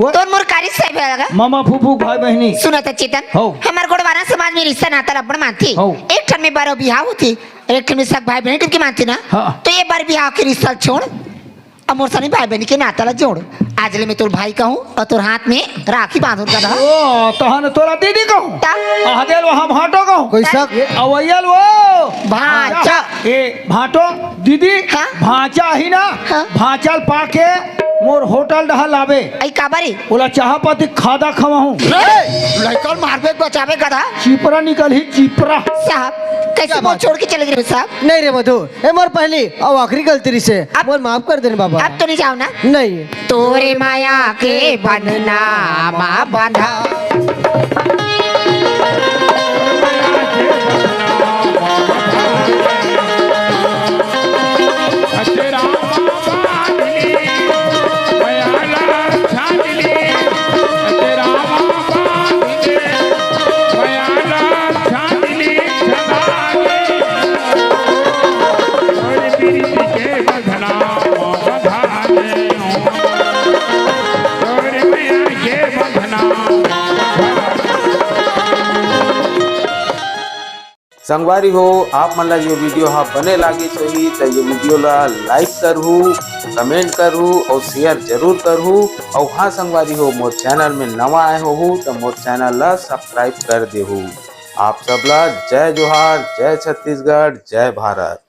वो तोर मोर का रिश्ता है लगा? मामा फूफू भाई बहनी। सुना था चेतन, हो। हमार गोड़वारा समाज में रिश्ता नाता रबड़ मानती। हो। एक ठन में बारो बिहाव होती, एक ठन में सग भाई बहनी टुकी मानती ना। हाँ। तो ये बार बिहाव के रिश्ता छोड़, अब मोर सनी भाई बहनी के नाता ला जोड़। आज ले मैं तोर भाई कहूँ और तोर हाथ में राखी बांधूं का था। ओ, तहन तोरा दीदी कहूँ। ता? आह, देल वो हम हाटो कहूँ। कोई शक? ये अवैयल वो। भांचा। ए, भाटो, दीदी, हाँ? भांचा ही ना, हाँ? भांचल पाके मोर होटल डहा लाबे। आई काबरी? ओला चाह पत्ती खादा खवाहूं। ए, लइका ल मारबे, बचाबे गधा। चिपरा निकलही, चिपरा। साहब, कैसे क्या वो बात? छोड़ के चले गए साहब? नहीं रे मधु, ए मोर पहली अउ आखिरी गलती रिसे। अब मोर माफ कर देना बाबा। अब तो नहीं जाओ ना? नहीं। तोरे माया के बंधना मा बंधा। संगवारी हो, आप मन ला ये video हा बने लागिस होही, त ये video ला like करहू, comment करहू अउ share जरूर करहू। अउ हाँ संगवारी हो, मोर channel में नवा आए होहू, त मोर channel ला subscribe कर देहू। आप सब ला जय जोहार, जय छत्तीसगढ़, जय भारत।